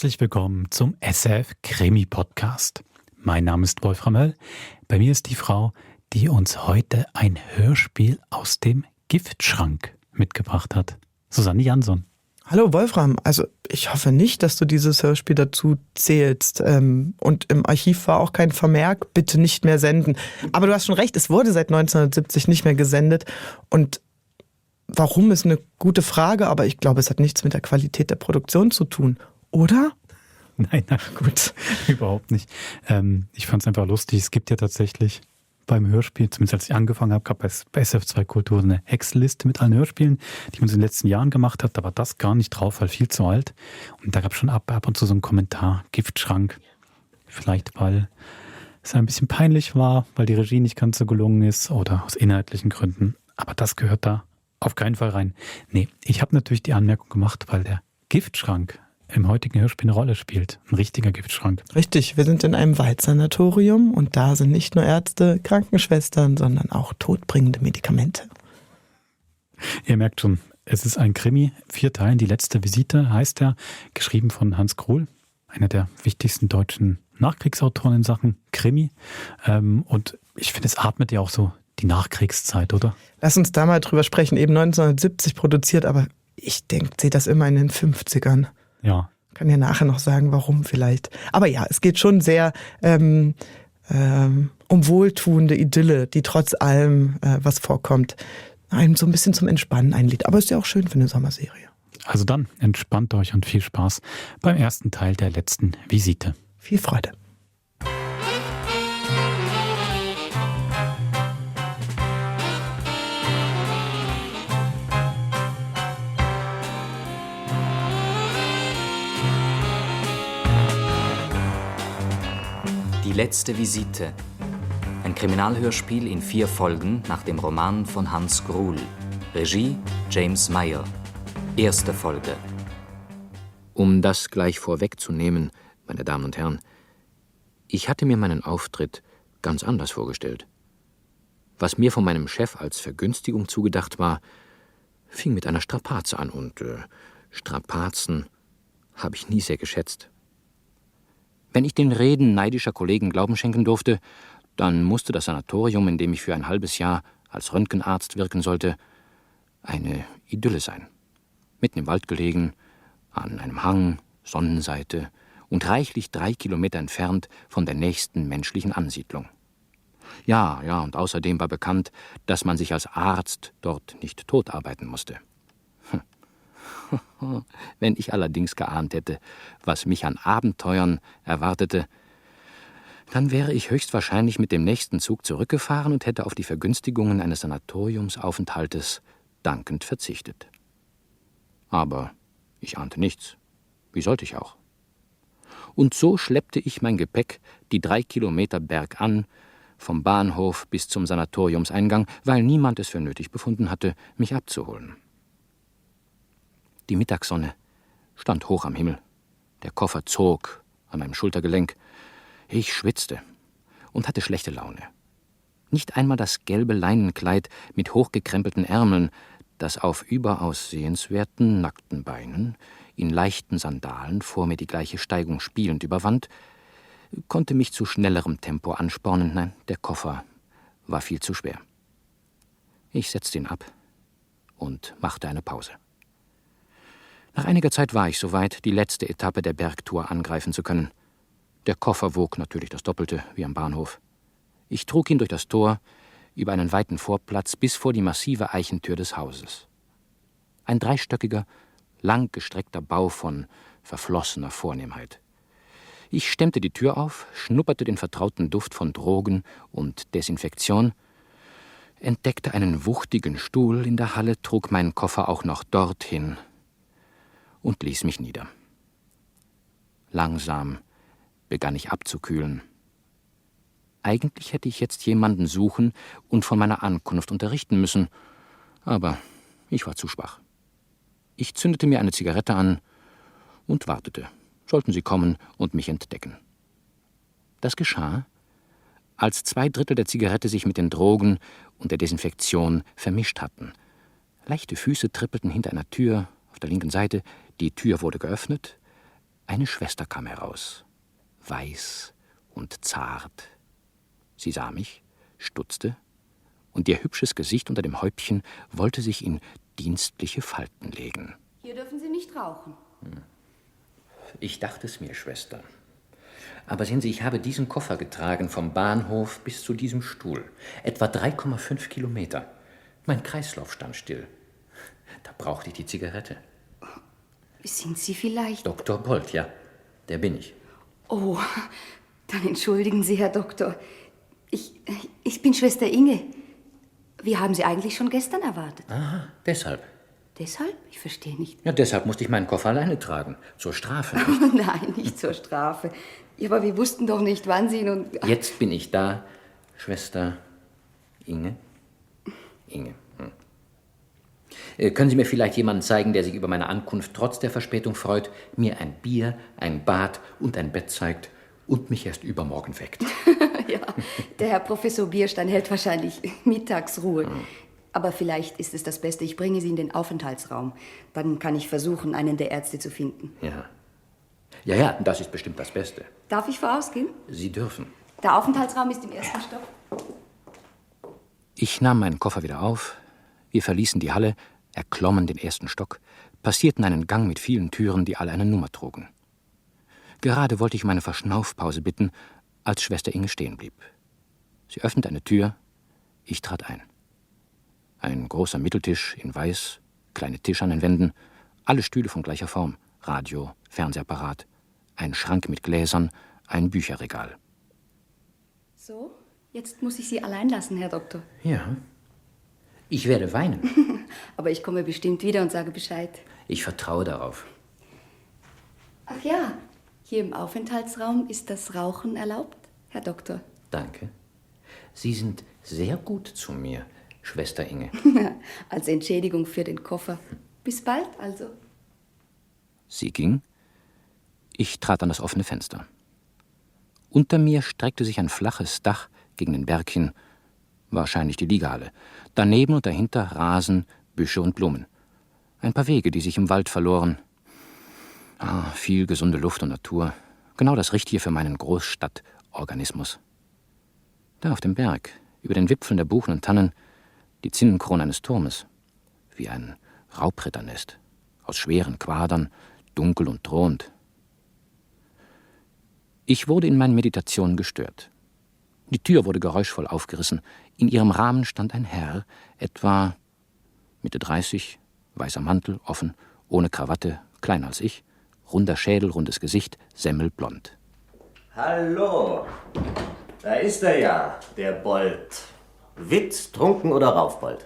Herzlich willkommen zum SF Krimi Podcast. Mein Name ist Wolfram Höll. Bei mir ist die Frau, die uns heute ein Hörspiel aus dem Giftschrank mitgebracht hat. Susanne Jansson. Hallo Wolfram, also ich hoffe nicht, dass du dieses Hörspiel dazu zählst. Und im Archiv war auch kein Vermerk, bitte nicht mehr senden. Aber du hast schon recht, es wurde seit 1970 nicht mehr gesendet. Und warum ist eine gute Frage, aber ich glaube, es hat nichts mit der Qualität der Produktion zu tun, oder? Nein, gut, überhaupt nicht. Ich fand es einfach lustig. Es gibt ja tatsächlich beim Hörspiel, zumindest als ich angefangen habe, gab es bei SF2 Kultur eine Excel-Liste mit allen Hörspielen, die man in den letzten Jahren gemacht hat. Da war das gar nicht drauf, weil viel zu alt. Und da gab es schon ab und zu so einen Kommentar, Giftschrank. Vielleicht, weil es ein bisschen peinlich war, weil die Regie nicht ganz so gelungen ist oder aus inhaltlichen Gründen. Aber das gehört da auf keinen Fall rein. Nee, ich habe natürlich die Anmerkung gemacht, weil der Giftschrank im heutigen Hörspiel eine Rolle spielt. Ein richtiger Giftschrank. Richtig, wir sind in einem Waldsanatorium und da sind nicht nur Ärzte, Krankenschwestern, sondern auch todbringende Medikamente. Ihr merkt schon, es ist ein Krimi, 4 Teilen. Die letzte Visite heißt er, geschrieben von Hans Gruhl, einer der wichtigsten deutschen Nachkriegsautoren in Sachen Krimi. Und ich finde, es atmet ja auch so die Nachkriegszeit, oder? Lass uns da mal drüber sprechen. Eben 1970 produziert, aber ich sehe das immer in den 50ern. Ja. Kann ja nachher noch sagen, warum vielleicht. Aber ja, es geht schon sehr um wohltuende Idylle, die trotz allem, was vorkommt, einem so ein bisschen zum Entspannen einlädt. Aber ist ja auch schön für eine Sommerserie. Also dann entspannt euch und viel Spaß beim ersten Teil der letzten Visite. Viel Freude. Die letzte Visite. Ein Kriminalhörspiel in 4 Folgen nach dem Roman von Hans Gruhl. Regie James Meyer. Erste Folge. Um das gleich vorwegzunehmen, meine Damen und Herren, ich hatte mir meinen Auftritt ganz anders vorgestellt. Was mir von meinem Chef als Vergünstigung zugedacht war, fing mit einer Strapaze an und Strapazen habe ich nie sehr geschätzt. Wenn ich den Reden neidischer Kollegen Glauben schenken durfte, dann musste das Sanatorium, in dem ich für ein halbes Jahr als Röntgenarzt wirken sollte, eine Idylle sein. Mitten im Wald gelegen, an einem Hang, Sonnenseite und reichlich 3 Kilometer entfernt von der nächsten menschlichen Ansiedlung. Ja, und außerdem war bekannt, dass man sich als Arzt dort nicht totarbeiten musste. Wenn ich allerdings geahnt hätte, was mich an Abenteuern erwartete, dann wäre ich höchstwahrscheinlich mit dem nächsten Zug zurückgefahren und hätte auf die Vergünstigungen eines Sanatoriumsaufenthaltes dankend verzichtet. Aber ich ahnte nichts. Wie sollte ich auch? Und so schleppte ich mein Gepäck die 3 Kilometer bergan, vom Bahnhof bis zum Sanatoriumseingang, weil niemand es für nötig befunden hatte, mich abzuholen. Die Mittagssonne stand hoch am Himmel. Der Koffer zog an meinem Schultergelenk. Ich schwitzte und hatte schlechte Laune. Nicht einmal das gelbe Leinenkleid mit hochgekrempelten Ärmeln, das auf überaus sehenswerten, nackten Beinen in leichten Sandalen vor mir die gleiche Steigung spielend überwand, konnte mich zu schnellerem Tempo anspornen. Nein, der Koffer war viel zu schwer. Ich setzte ihn ab und machte eine Pause. Nach einiger Zeit war ich soweit, die letzte Etappe der Bergtour angreifen zu können. Der Koffer wog natürlich das Doppelte, wie am Bahnhof. Ich trug ihn durch das Tor, über einen weiten Vorplatz bis vor die massive Eichentür des Hauses. Ein 3-stöckiger, langgestreckter Bau von verflossener Vornehmheit. Ich stemmte die Tür auf, schnupperte den vertrauten Duft von Drogen und Desinfektion, entdeckte einen wuchtigen Stuhl in der Halle, trug meinen Koffer auch noch dorthin und ließ mich nieder. Langsam begann ich abzukühlen. Eigentlich hätte ich jetzt jemanden suchen und von meiner Ankunft unterrichten müssen, aber ich war zu schwach. Ich zündete mir eine Zigarette an und wartete. Sollten sie kommen und mich entdecken. Das geschah, als 2/3 der Zigarette sich mit den Drogen und der Desinfektion vermischt hatten. Leichte Füße trippelten hinter einer Tür auf der linken Seite, die Tür wurde geöffnet, Eine Schwester kam heraus, weiß und zart. Sie sah mich, stutzte, und ihr hübsches Gesicht unter dem Häubchen wollte sich in dienstliche Falten legen. Hier dürfen Sie nicht rauchen. Ich dachte es mir, Schwester. Aber sehen Sie, ich habe diesen Koffer getragen vom Bahnhof bis zu diesem Stuhl. Etwa 3,5 Kilometer. Mein Kreislauf stand still. Da brauchte ich die Zigarette. Sind Sie vielleicht... Dr. Bolt, ja, der bin ich. Oh, dann entschuldigen Sie, Herr Doktor. Ich bin Schwester Inge. Wir haben Sie eigentlich schon gestern erwartet. Aha, deshalb. Deshalb? Ich verstehe nicht. Ja, deshalb musste ich meinen Koffer alleine tragen. Zur Strafe. Nein, nicht zur Strafe. Ja, aber wir wussten doch nicht, wann Sie nun... Jetzt bin ich da, Schwester Inge. Inge. Können Sie mir vielleicht jemanden zeigen, der sich über meine Ankunft trotz der Verspätung freut, mir ein Bier, ein Bad und ein Bett zeigt und mich erst übermorgen weckt? Ja, der Herr Professor Bierstein hält wahrscheinlich Mittagsruhe. Aber vielleicht ist es das Beste, ich bringe Sie in den Aufenthaltsraum. Dann kann ich versuchen, einen der Ärzte zu finden. Ja. Ja, das ist bestimmt das Beste. Darf ich vorausgehen? Sie dürfen. Der Aufenthaltsraum ist im ersten Stock. Ich nahm meinen Koffer wieder auf. Wir verließen die Halle, erklommen den ersten Stock, passierten einen Gang mit vielen Türen, die alle eine Nummer trugen. Gerade wollte ich um eine Verschnaufpause bitten, als Schwester Inge stehen blieb. Sie öffnete eine Tür, ich trat ein. Ein großer Mitteltisch in Weiß, kleine Tische an den Wänden, alle Stühle von gleicher Form, Radio, Fernsehapparat, ein Schrank mit Gläsern, ein Bücherregal. So, jetzt muss ich Sie allein lassen, Herr Doktor. Ja, ich werde weinen. Aber ich komme bestimmt wieder und sage Bescheid. Ich vertraue darauf. Ach ja, hier im Aufenthaltsraum ist das Rauchen erlaubt, Herr Doktor. Danke. Sie sind sehr gut zu mir, Schwester Inge. Als Entschädigung für den Koffer. Bis bald, also. Sie ging. Ich trat an das offene Fenster. Unter mir streckte sich ein flaches Dach gegen den Berg hin, wahrscheinlich die Liegehalle. Daneben und dahinter Rasen, Büsche und Blumen. Ein paar Wege, die sich im Wald verloren. Viel gesunde Luft und Natur. Genau das Richtige für meinen Großstadtorganismus. Da auf dem Berg, über den Wipfeln der Buchen und Tannen, die Zinnenkrone eines Turmes. Wie ein Raubritternest. Aus schweren Quadern, dunkel und drohend. Ich wurde in meinen Meditationen gestört. Die Tür wurde geräuschvoll aufgerissen. In ihrem Rahmen stand ein Herr, etwa Mitte 30, weißer Mantel, offen, ohne Krawatte, kleiner als ich, runder Schädel, rundes Gesicht, semmelblond. Hallo, da ist er ja, der Bolt. Witt, trunken oder Raufbold?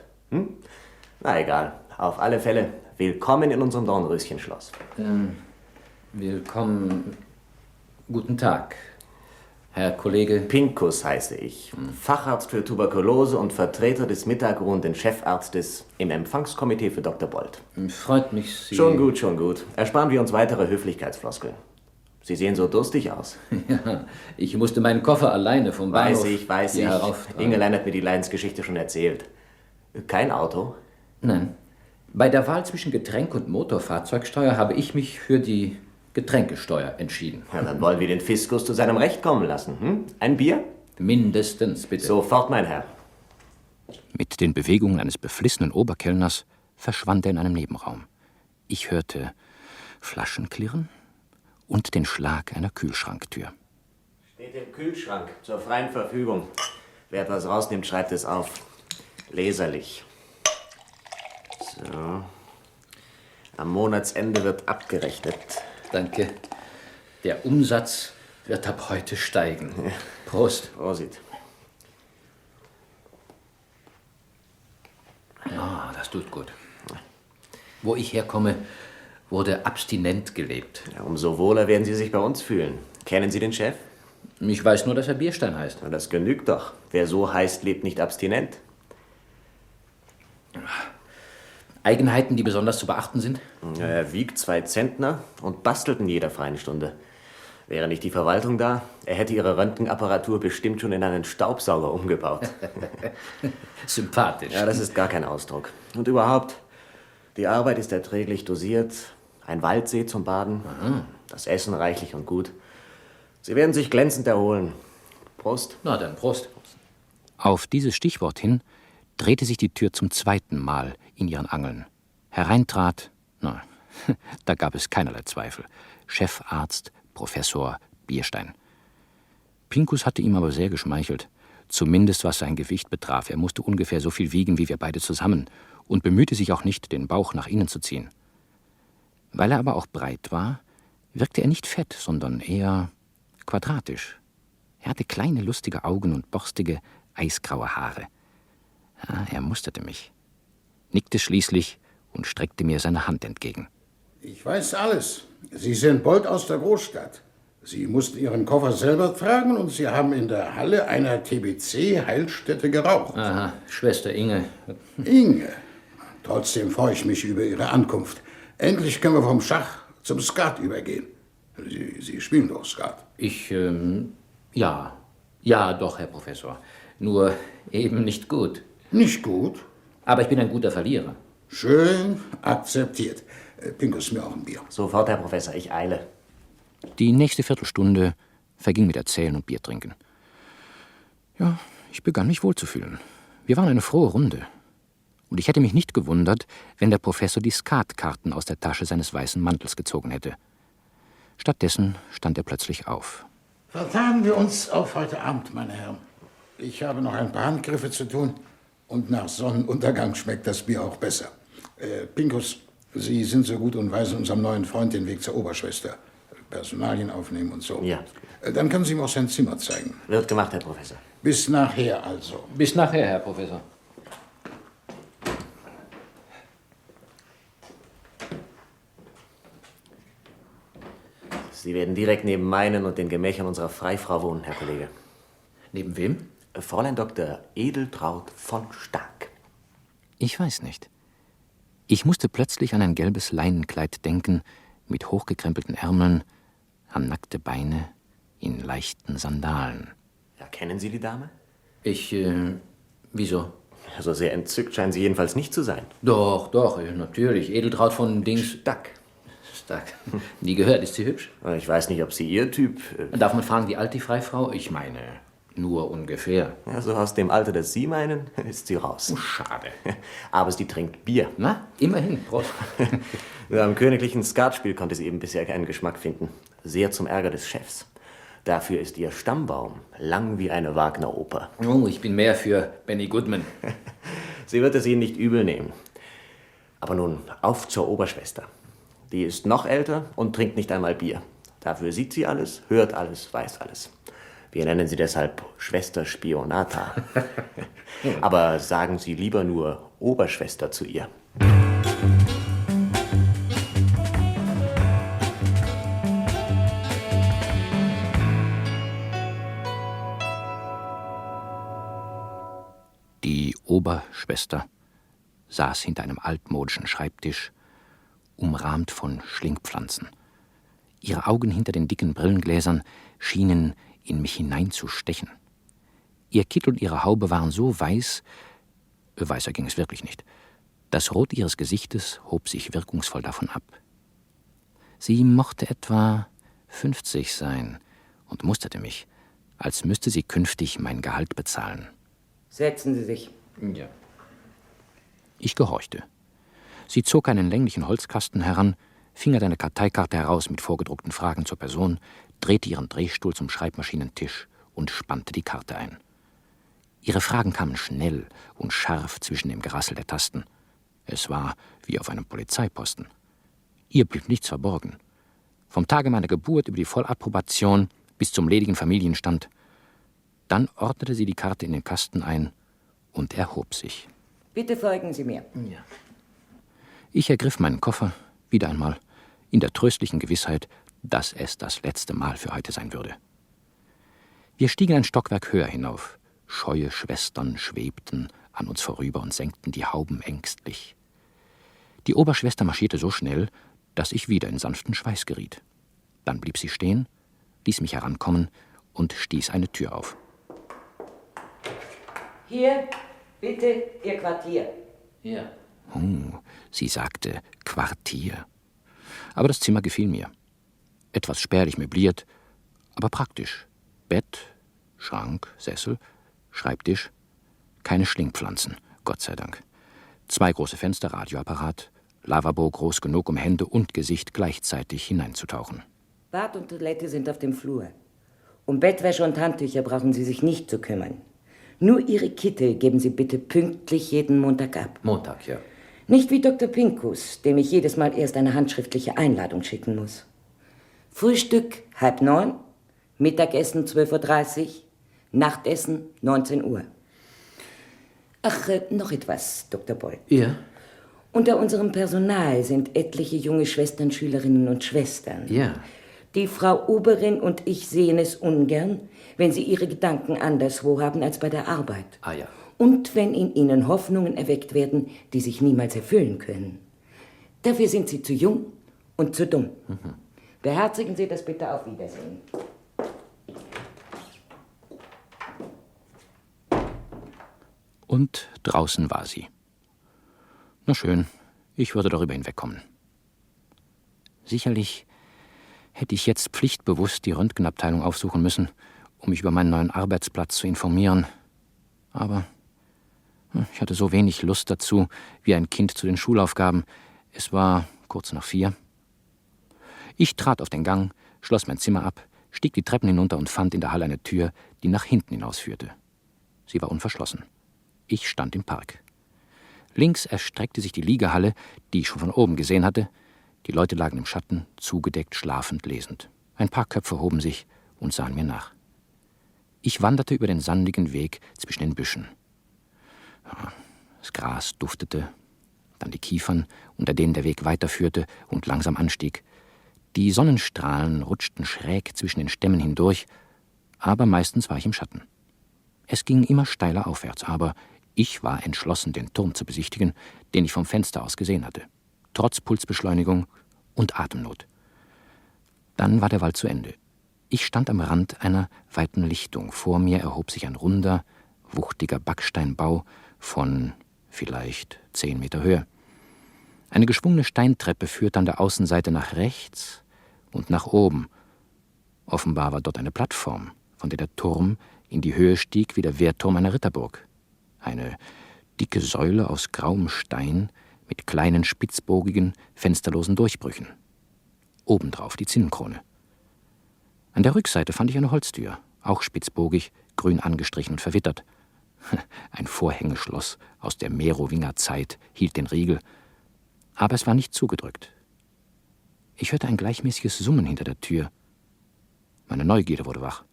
Na egal, auf alle Fälle, willkommen in unserem Dornröschenschloss. Willkommen. Guten Tag, Herr Kollege. Pinkus heiße ich, Facharzt für Tuberkulose und Vertreter des mittagruhenden Chefarztes im Empfangskomitee für Dr. Bolt. Freut mich, Sie... Schon gut. Ersparen wir uns weitere Höflichkeitsfloskeln. Sie sehen so durstig aus. Ja, ich musste meinen Koffer alleine vom Bahnhof Weiß ich. hier herauftragen. Ingelein hat mir die Leidensgeschichte schon erzählt. Kein Auto? Nein. Bei der Wahl zwischen Getränk- und Motorfahrzeugsteuer habe ich mich für die Getränkesteuer entschieden. Ja, dann wollen wir den Fiskus zu seinem Recht kommen lassen. Ein Bier? Mindestens, bitte. Sofort, mein Herr. Mit den Bewegungen eines beflissenen Oberkellners verschwand er in einem Nebenraum. Ich hörte Flaschen klirren und den Schlag einer Kühlschranktür. Steht im Kühlschrank zur freien Verfügung. Wer etwas rausnimmt, schreibt es auf. Leserlich. So. Am Monatsende wird abgerechnet. Danke. Der Umsatz wird ab heute steigen. Ja. Prost. Prosit. Ja, das tut gut. Wo ich herkomme, wurde abstinent gelebt. Ja, umso wohler werden Sie sich bei uns fühlen. Kennen Sie den Chef? Ich weiß nur, dass er Bierstein heißt. Na, das genügt doch. Wer so heißt, lebt nicht abstinent. Eigenheiten, die besonders zu beachten sind? Ja, er wiegt 2 Zentner und bastelt in jeder freien Stunde. Wäre nicht die Verwaltung da, er hätte ihre Röntgenapparatur bestimmt schon in einen Staubsauger umgebaut. Sympathisch. Ja, das ist gar kein Ausdruck. Und überhaupt, die Arbeit ist erträglich dosiert. Ein Waldsee zum Baden. das Essen reichlich und gut. Sie werden sich glänzend erholen. Prost. Na dann, Prost. Auf dieses Stichwort hin drehte sich die Tür zum zweiten Mal in ihren Angeln. Hereintrat, da gab es keinerlei Zweifel, Chefarzt Professor Bierstein. Pinkus hatte ihm aber sehr geschmeichelt, zumindest was sein Gewicht betraf. Er musste ungefähr so viel wiegen wie wir beide zusammen und bemühte sich auch nicht, den Bauch nach innen zu ziehen. Weil er aber auch breit war, wirkte er nicht fett, sondern eher quadratisch. Er hatte kleine, lustige Augen und borstige, eisgraue Haare. Ja, er musterte mich, nickte schließlich und streckte mir seine Hand entgegen. Ich weiß alles. Sie sind Bold aus der Großstadt. Sie mussten Ihren Koffer selber tragen und Sie haben in der Halle einer TBC-Heilstätte geraucht. Aha, Schwester Inge. Inge. Trotzdem freue ich mich über Ihre Ankunft. Endlich können wir vom Schach zum Skat übergehen. Sie spielen doch Skat. Ja. Ja, doch, Herr Professor. Nur eben nicht gut. Nicht gut? Aber ich bin ein guter Verlierer. Schön, akzeptiert. Pinkus, mir auch ein Bier. Sofort, Herr Professor, ich eile. Die nächste Viertelstunde verging mit Erzählen und Biertrinken. Ja, ich begann mich wohlzufühlen. Wir waren eine frohe Runde. Und ich hätte mich nicht gewundert, wenn der Professor die Skatkarten aus der Tasche seines weißen Mantels gezogen hätte. Stattdessen stand er plötzlich auf. Vertagen wir uns auf heute Abend, meine Herren. Ich habe noch ein paar Handgriffe zu tun und nach Sonnenuntergang schmeckt das Bier auch besser. Pinkus, Sie sind so gut und weisen unserem neuen Freund den Weg zur Oberschwester. Personalien aufnehmen und so. Ja. Dann können Sie ihm auch sein Zimmer zeigen. Wird gemacht, Herr Professor. Bis nachher also. Bis nachher, Herr Professor. Sie werden direkt neben meinen und den Gemächern unserer Freifrau wohnen, Herr Kollege. Neben wem? Fräulein Dr. Edeltraud von Stark. Ich weiß nicht. Ich musste plötzlich an ein gelbes Leinenkleid denken, mit hochgekrempelten Ärmeln, an nackte Beine, in leichten Sandalen. Ja, kennen Sie die Dame? Wieso? So sehr entzückt scheinen Sie jedenfalls nicht zu sein. Doch, natürlich. Edeltraud von Dings. Stark. Nie gehört, ist sie hübsch? Ich weiß nicht, ob sie Ihr Typ... Darf man fragen, wie alt die Freifrau? Ich meine, nur ungefähr. Ja, so aus dem Alter, das Sie meinen, ist sie raus. Oh, schade. Aber sie trinkt Bier. Na, immerhin, Prost. Nur am königlichen Skatspiel konnte sie eben bisher keinen Geschmack finden. Sehr zum Ärger des Chefs. Dafür ist ihr Stammbaum lang wie eine Wagner-Oper. Oh, ich bin mehr für Benny Goodman. Sie wird es Ihnen nicht übel nehmen. Aber nun, auf zur Oberschwester. Die ist noch älter und trinkt nicht einmal Bier. Dafür sieht sie alles, hört alles, weiß alles. Wir nennen sie deshalb Schwester Spionata. Aber sagen Sie lieber nur Oberschwester zu ihr. Die Oberschwester saß hinter einem altmodischen Schreibtisch, umrahmt von Schlingpflanzen. Ihre Augen hinter den dicken Brillengläsern schienen in mich hineinzustechen. Ihr Kittel und ihre Haube waren so weiß, weißer ging es wirklich nicht. Das Rot ihres Gesichtes hob sich wirkungsvoll davon ab. Sie mochte etwa 50 sein und musterte mich, als müsste sie künftig mein Gehalt bezahlen. Setzen Sie sich. Ja. Ich gehorchte. Sie zog einen länglichen Holzkasten heran, fing eine Karteikarte heraus mit vorgedruckten Fragen zur Person, drehte ihren Drehstuhl zum Schreibmaschinentisch und spannte die Karte ein. Ihre Fragen kamen schnell und scharf zwischen dem Gerassel der Tasten. Es war wie auf einem Polizeiposten. Ihr blieb nichts verborgen. Vom Tage meiner Geburt über die Vollapprobation bis zum ledigen Familienstand. Dann ordnete sie die Karte in den Kasten ein und erhob sich. Bitte folgen Sie mir. Ja. Ich ergriff meinen Koffer, wieder einmal, in der tröstlichen Gewissheit, dass es das letzte Mal für heute sein würde. Wir stiegen ein Stockwerk höher hinauf. Scheue Schwestern schwebten an uns vorüber und senkten die Hauben ängstlich. Die Oberschwester marschierte so schnell, dass ich wieder in sanften Schweiß geriet. Dann blieb sie stehen, ließ mich herankommen und stieß eine Tür auf. Hier, bitte, Ihr Quartier. Ja. Oh, sie sagte Quartier. Aber das Zimmer gefiel mir. Etwas spärlich möbliert, aber praktisch. Bett, Schrank, Sessel, Schreibtisch. Keine Schlingpflanzen, Gott sei Dank. 2 große Fenster, Radioapparat, Lavabo groß genug, um Hände und Gesicht gleichzeitig hineinzutauchen. Bad und Toilette sind auf dem Flur. Um Bettwäsche und Handtücher brauchen Sie sich nicht zu kümmern. Nur Ihre Kittel geben Sie bitte pünktlich jeden Montag ab. Montag, ja. Nicht wie Dr. Pinkus, dem ich jedes Mal erst eine handschriftliche Einladung schicken muss. Frühstück 8:30, Mittagessen 12:30 Uhr, Nachtessen 19 Uhr. Ach, noch etwas, Dr. Boyd. Ja? Unter unserem Personal sind etliche junge Schwestern, Schülerinnen und Schwestern. Ja. Die Frau Oberin und ich sehen es ungern, wenn sie ihre Gedanken anderswo haben als bei der Arbeit. Ah ja. Und wenn in ihnen Hoffnungen erweckt werden, die sich niemals erfüllen können. Dafür sind sie zu jung und zu dumm. Beherzigen Sie das bitte. Auf Wiedersehen. Und draußen war sie. Na schön, ich würde darüber hinwegkommen. Sicherlich hätte ich jetzt pflichtbewusst die Röntgenabteilung aufsuchen müssen, um mich über meinen neuen Arbeitsplatz zu informieren. Aber ich hatte so wenig Lust dazu, wie ein Kind zu den Schulaufgaben. Es war kurz nach 4. Ich trat auf den Gang, schloss mein Zimmer ab, stieg die Treppen hinunter und fand in der Halle eine Tür, die nach hinten hinausführte. Sie war unverschlossen. Ich stand im Park. Links erstreckte sich die Liegehalle, die ich schon von oben gesehen hatte. Die Leute lagen im Schatten, zugedeckt, schlafend, lesend. Ein paar Köpfe hoben sich und sahen mir nach. Ich wanderte über den sandigen Weg zwischen den Büschen. Das Gras duftete, dann die Kiefern, unter denen der Weg weiterführte und langsam anstieg. Die Sonnenstrahlen rutschten schräg zwischen den Stämmen hindurch, aber meistens war ich im Schatten. Es ging immer steiler aufwärts, aber ich war entschlossen, den Turm zu besichtigen, den ich vom Fenster aus gesehen hatte, trotz Pulsbeschleunigung und Atemnot. Dann war der Wald zu Ende. Ich stand am Rand einer weiten Lichtung. Vor mir erhob sich ein runder, wuchtiger Backsteinbau von vielleicht 10 Meter Höhe. Eine geschwungene Steintreppe führte an der Außenseite nach rechts und nach oben. Offenbar war dort eine Plattform, von der der Turm in die Höhe stieg wie der Wehrturm einer Ritterburg. Eine dicke Säule aus grauem Stein mit kleinen, spitzbogigen, fensterlosen Durchbrüchen. Obendrauf die Zinnenkrone. An der Rückseite fand ich eine Holztür, auch spitzbogig, grün angestrichen und verwittert. Ein Vorhängeschloss aus der Merowinger-Zeit hielt den Riegel, aber es war nicht zugedrückt. Ich hörte ein gleichmäßiges Summen hinter der Tür. Meine Neugierde wurde wach.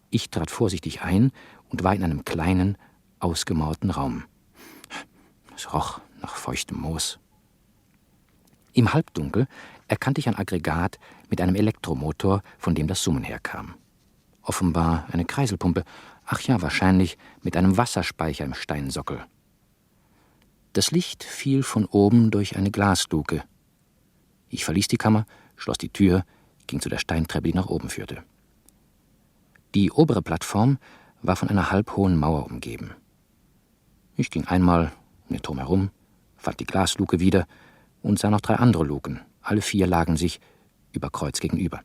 Ich trat vorsichtig ein und war in einem kleinen, ausgemauerten Raum. Es roch nach feuchtem Moos. Im Halbdunkel erkannte ich ein Aggregat mit einem Elektromotor, von dem das Summen herkam. Offenbar eine Kreiselpumpe, ach ja, wahrscheinlich mit einem Wasserspeicher im Steinsockel. Das Licht fiel von oben durch eine Glasluke. Ich verließ die Kammer, schloss die Tür, ging zu der Steintreppe, die nach oben führte. Die obere Plattform war von einer halbhohen Mauer umgeben. Ich ging einmal um den Turm herum, fand die Glasluke wieder und sah noch 3 andere Luken. Alle 4 lagen sich über Kreuz gegenüber.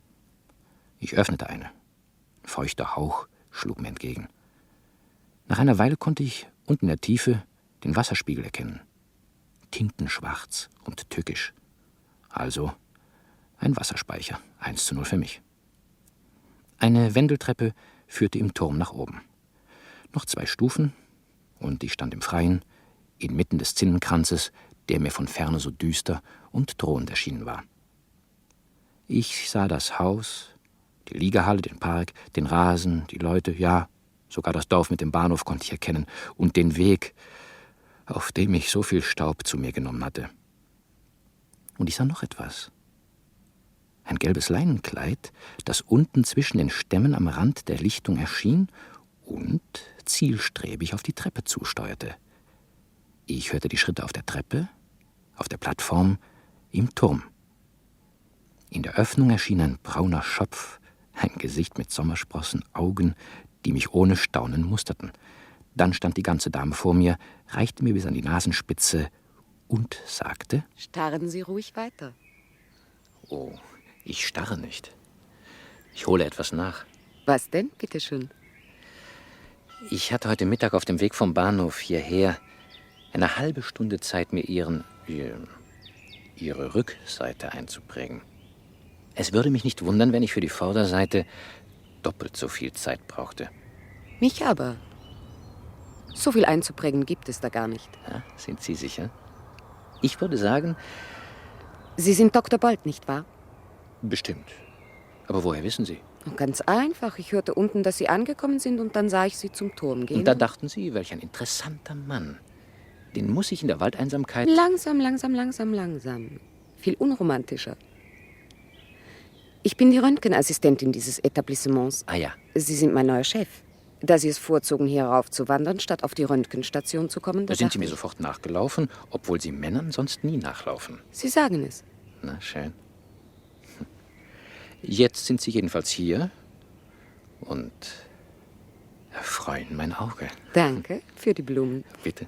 Ich öffnete eine. Ein feuchter Hauch schlug mir entgegen. Nach einer Weile konnte ich unten in der Tiefe den Wasserspiegel erkennen. Tintenschwarz und tückisch. Also ein Wasserspeicher, 1:0 für mich. Eine Wendeltreppe führte im Turm nach oben. Noch 2 Stufen und ich stand im Freien, inmitten des Zinnenkranzes, der mir von ferne so düster und drohend erschienen war. Ich sah das Haus, die Liegehalle, den Park, den Rasen, die Leute, ja, sogar das Dorf mit dem Bahnhof konnte ich erkennen und den Weg, auf dem ich so viel Staub zu mir genommen hatte. Und ich sah noch etwas. Ein gelbes Leinenkleid, das unten zwischen den Stämmen am Rand der Lichtung erschien und zielstrebig auf die Treppe zusteuerte. Ich hörte die Schritte auf der Treppe, auf der Plattform, im Turm. In der Öffnung erschien ein brauner Schopf, ein Gesicht mit Sommersprossen, Augen, die mich ohne Staunen musterten. Dann stand die ganze Dame vor mir, reichte mir bis an die Nasenspitze und sagte: Starren Sie ruhig weiter. Oh, Ich starre nicht. Ich hole etwas nach. Was denn, bitteschön? Ich hatte heute Mittag auf dem Weg vom Bahnhof hierher eine halbe Stunde Zeit, mir Ihre Rückseite einzuprägen. Es würde mich nicht wundern, wenn ich für die Vorderseite doppelt so viel Zeit brauchte. Mich aber. So viel einzuprägen gibt es da gar nicht. Ja, sind Sie sicher? Ich würde sagen, Sie sind Dr. Bolt, nicht wahr? bestimmt. Aber woher wissen Sie? Ganz einfach. Ich hörte unten, dass Sie angekommen sind und dann sah ich Sie zum Turm gehen. Und da dachten Sie, welch ein interessanter Mann. Den muss ich in der Waldeinsamkeit... Langsam, langsam, langsam, langsam. Viel unromantischer. Ich bin die Röntgenassistentin dieses Etablissements. Ah ja. Sie sind mein neuer Chef. Da Sie es vorzogen, hier raufzuwandern, statt auf die Röntgenstation zu kommen, Da sind Sie mir sofort nachgelaufen, obwohl Sie Männern sonst nie nachlaufen. Sie sagen es. Na, schön. Jetzt sind Sie jedenfalls hier und erfreuen mein Auge. Danke für die Blumen. Bitte.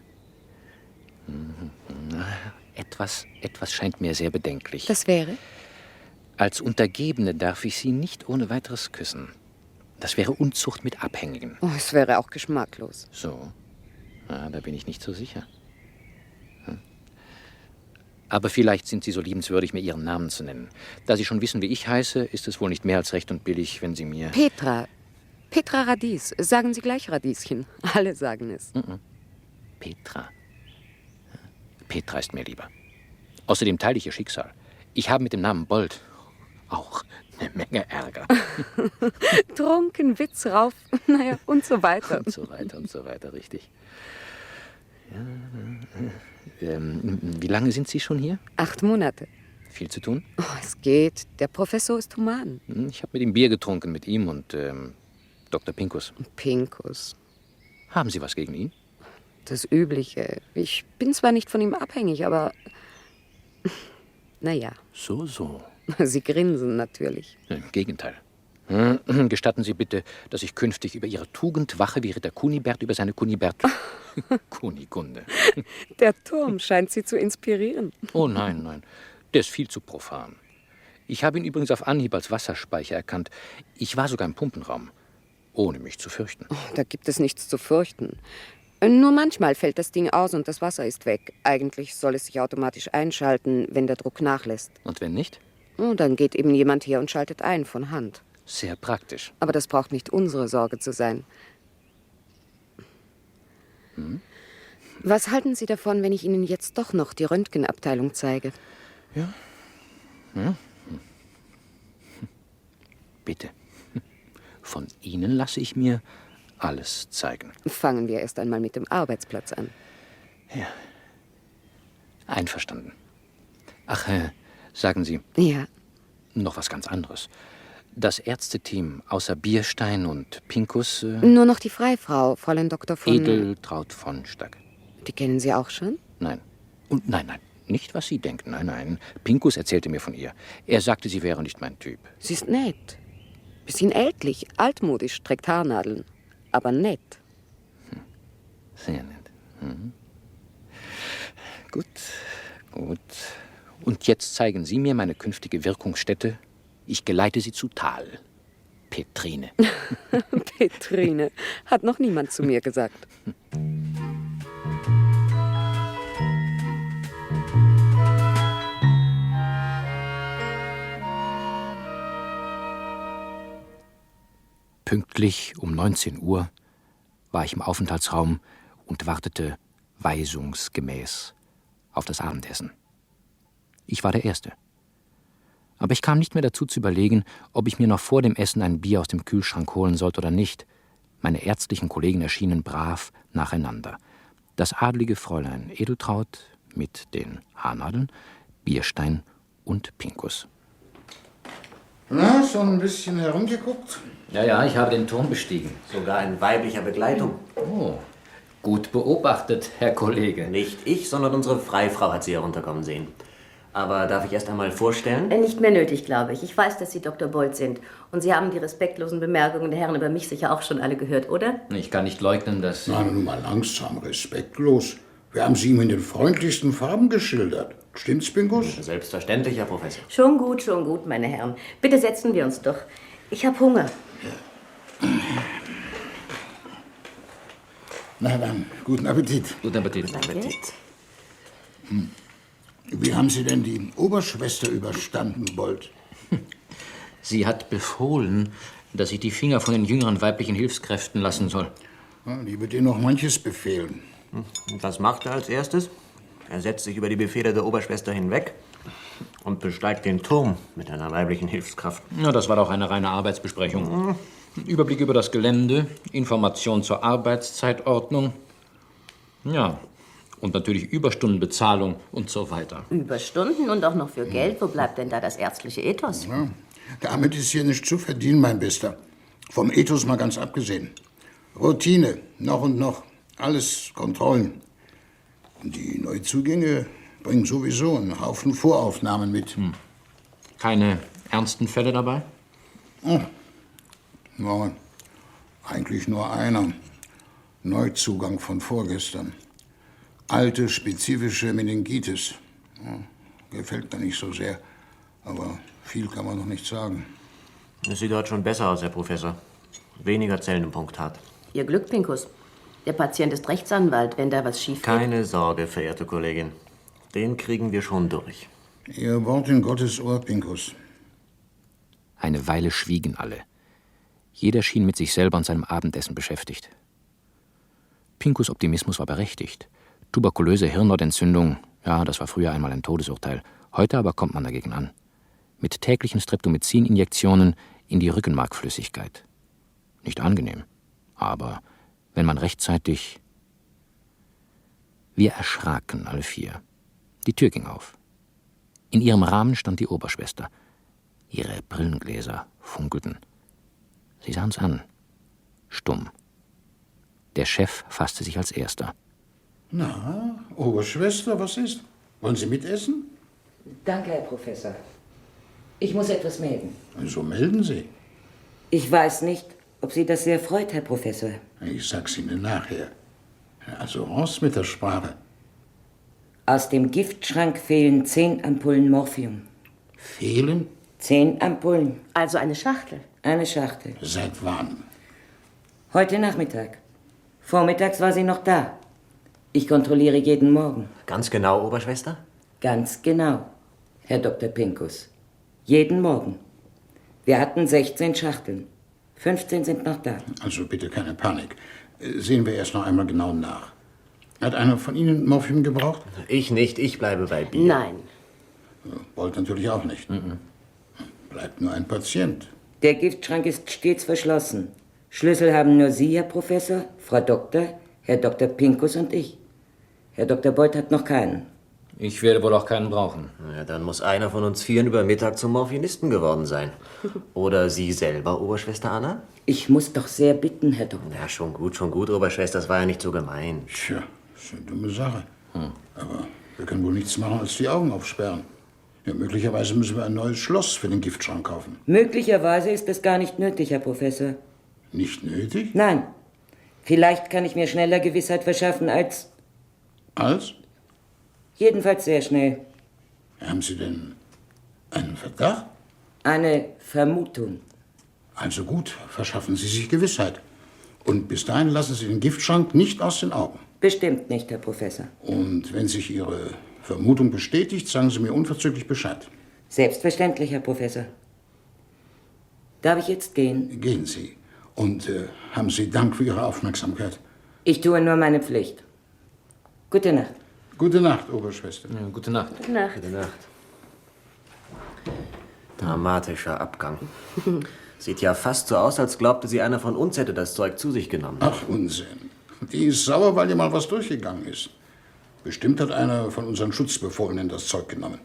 Etwas scheint mir sehr bedenklich. Das wäre? Als Untergebene darf ich Sie nicht ohne weiteres küssen. Das wäre Unzucht mit Abhängigen. Oh, es wäre auch geschmacklos. So? Da bin ich nicht so sicher. Aber vielleicht sind Sie so liebenswürdig, mir Ihren Namen zu nennen. Da Sie schon wissen, wie ich heiße, ist es wohl nicht mehr als recht und billig, wenn Sie mir... Petra. Petra Radies. Sagen Sie gleich Radieschen. Alle sagen es. Petra. Petra ist mir lieber. Außerdem teile ich Ihr Schicksal. Ich habe mit dem Namen Bolt auch eine Menge Ärger. Trunken, Witz rauf, naja, und so weiter. Und so weiter, richtig. Ja. Wie lange sind Sie schon hier? 8 Monate. Viel zu tun? Oh, es geht. Der Professor ist human. Ich habe mit ihm Bier getrunken, mit ihm und Dr. Pinkus. Pinkus. Haben Sie was gegen ihn? Das Übliche. Ich bin zwar nicht von ihm abhängig, aber... Naja. So. Sie grinsen natürlich. Im Gegenteil. Gestatten Sie bitte, dass ich künftig über Ihre Tugend wache, wie Ritter Kunibert über seine Kunigunde. Der Turm scheint Sie zu inspirieren. Oh nein. Der ist viel zu profan. Ich habe ihn übrigens auf Anhieb als Wasserspeicher erkannt. Ich war sogar im Pumpenraum, ohne mich zu fürchten. Oh, da gibt es nichts zu fürchten. Nur manchmal fällt das Ding aus und das Wasser ist weg. Eigentlich soll es sich automatisch einschalten, wenn der Druck nachlässt. Und wenn nicht? Oh, dann geht eben jemand her und schaltet ein, von Hand. Sehr praktisch. Aber das braucht nicht unsere Sorge zu sein. Was halten Sie davon, wenn ich Ihnen jetzt doch noch die Röntgenabteilung zeige? Ja. Bitte. Von Ihnen lasse ich mir alles zeigen. Fangen wir erst einmal mit dem Arbeitsplatz an. Ja. Einverstanden. Ach, sagen Sie. Ja. Noch was ganz anderes. Das Ärzteteam außer Bierstein und Pinkus... Nur noch die Freifrau, Fräulein Dr. von... Edeltraud von Stack. Die kennen Sie auch schon? Nein. Und nein. Nicht, was Sie denken. Nein. Pinkus erzählte mir von ihr. Er sagte, sie wäre nicht mein Typ. Sie ist nett. Bisschen ältlich, altmodisch, trägt Haarnadeln. Aber nett. Sehr nett. Gut. Und jetzt zeigen Sie mir meine künftige Wirkungsstätte. Ich geleite Sie zu Tal. Petrine. Petrine. Hat noch niemand zu mir gesagt. Pünktlich um 19 Uhr war ich im Aufenthaltsraum und wartete weisungsgemäß auf das Abendessen. Ich war der Erste. Aber ich kam nicht mehr dazu zu überlegen, ob ich mir noch vor dem Essen ein Bier aus dem Kühlschrank holen sollte oder nicht. Meine ärztlichen Kollegen erschienen brav nacheinander. Das adlige Fräulein Edeltraud mit den Haarnadeln, Bierstein und Pinkus. Na, schon ein bisschen herumgeguckt? Ja, ich habe den Turm bestiegen. Sogar in weiblicher Begleitung. Oh, gut beobachtet, Herr Kollege. Nicht ich, sondern unsere Freifrau hat sie herunterkommen sehen. Aber darf ich erst einmal vorstellen? Nicht mehr nötig, glaube ich. Ich weiß, dass Sie Dr. Bolt sind. Und Sie haben die respektlosen Bemerkungen der Herren über mich sicher auch schon alle gehört, oder? Ich kann nicht leugnen, dass... Na, nun mal langsam, respektlos. Wir haben sie ihm in den freundlichsten Farben geschildert. Stimmt's, Pinkus? Selbstverständlich, Herr Professor. Schon gut, meine Herren. Bitte setzen wir uns doch. Ich habe Hunger. Na dann, guten Appetit. Guten Appetit. Wie haben Sie denn die Oberschwester überstanden, Bold? Sie hat befohlen, dass ich die Finger von den jüngeren weiblichen Hilfskräften lassen soll. Ja, die wird Ihnen noch manches befehlen. Und was macht er als erstes? Er setzt sich über die Befehle der Oberschwester hinweg und besteigt den Turm mit einer weiblichen Hilfskraft. Ja, das war doch eine reine Arbeitsbesprechung. Überblick über das Gelände, Information zur Arbeitszeitordnung. Ja, und natürlich Überstundenbezahlung und so weiter. Überstunden und auch noch für Geld. Wo bleibt denn da das ärztliche Ethos? Ja, damit ist hier nicht zu verdienen, mein Bester. Vom Ethos mal ganz abgesehen. Routine, noch und noch. Alles Kontrollen. Und die Neuzugänge bringen sowieso einen Haufen Voraufnahmen mit. Keine ernsten Fälle dabei? Oh. Ja, eigentlich nur einer. Neuzugang von vorgestern. Alte, spezifische Meningitis. Ja, gefällt mir nicht so sehr. Aber viel kann man noch nicht sagen. Es sieht dort schon besser aus, Herr Professor. Weniger Zellen im Punkt hat. Ihr Glück, Pinkus. Der Patient ist Rechtsanwalt, wenn da was schief geht. Keine Sorge, verehrte Kollegin. Den kriegen wir schon durch. Ihr Wort in Gottes Ohr, Pinkus. Eine Weile schwiegen alle. Jeder schien mit sich selber und seinem Abendessen beschäftigt. Pinkus' Optimismus war berechtigt. Tuberkulöse Hirnhautentzündung, ja, das war früher einmal ein Todesurteil. Heute aber kommt man dagegen an. Mit täglichen Streptomycin-Injektionen in die Rückenmarkflüssigkeit. Nicht angenehm, aber wenn man rechtzeitig... Wir erschraken alle vier. Die Tür ging auf. In ihrem Rahmen stand die Oberschwester. Ihre Brillengläser funkelten. Sie sah uns an. Stumm. Der Chef fasste sich als Erster. Na, Oberschwester, was ist? Wollen Sie mitessen? Danke, Herr Professor. Ich muss etwas melden. So melden Sie. Ich weiß nicht, ob Sie das sehr freut, Herr Professor. Ich sag's Ihnen nachher. Also raus mit der Sprache. Aus dem Giftschrank fehlen 10 Ampullen Morphium. Fehlen? 10 Ampullen. Also eine Schachtel. Eine Schachtel. Seit wann? Heute Nachmittag. Vormittags war sie noch da. Ich kontrolliere jeden Morgen. Ganz genau, Oberschwester? Ganz genau, Herr Dr. Pinkus. Jeden Morgen. Wir hatten 16 Schachteln. 15 sind noch da. Also bitte keine Panik. Sehen wir erst noch einmal genau nach. Hat einer von Ihnen Morphium gebraucht? Ich nicht, ich bleibe bei Bier. Nein. Wollt natürlich auch nicht. Bleibt nur ein Patient. Der Giftschrank ist stets verschlossen. Schlüssel haben nur Sie, Herr Professor, Frau Doktor, Herr Dr. Pinkus und ich. Herr Dr. Beuth hat noch keinen. Ich werde wohl auch keinen brauchen. Ja, dann muss einer von uns Vieren über Mittag zum Morphinisten geworden sein. Oder Sie selber, Oberschwester Anna? Ich muss doch sehr bitten, Herr Doktor. Ja, schon gut, Oberschwester. Das war ja nicht so gemein. Tja, ist eine dumme Sache. Aber wir können wohl nichts machen, als die Augen aufsperren. Ja, möglicherweise müssen wir ein neues Schloss für den Giftschrank kaufen. Möglicherweise ist das gar nicht nötig, Herr Professor. Nicht nötig? Nein. Vielleicht kann ich mir schneller Gewissheit verschaffen als... Als? Jedenfalls sehr schnell. Haben Sie denn einen Verdacht? Eine Vermutung. Also gut, verschaffen Sie sich Gewissheit. Und bis dahin lassen Sie den Giftschrank nicht aus den Augen. Bestimmt nicht, Herr Professor. Und wenn sich Ihre Vermutung bestätigt, sagen Sie mir unverzüglich Bescheid. Selbstverständlich, Herr Professor. Darf ich jetzt gehen? Gehen Sie. Und haben Sie Dank für Ihre Aufmerksamkeit. Ich tue nur meine Pflicht. Gute Nacht. Gute Nacht, Oberschwester. Ja, gute Nacht. Gute Nacht. Gute Nacht. Dramatischer Abgang. Sieht ja fast so aus, als glaubte sie, einer von uns hätte das Zeug zu sich genommen. Ach, Unsinn. Die ist sauer, weil ihr mal was durchgegangen ist. Bestimmt hat einer von unseren Schutzbefohlenen das Zeug genommen.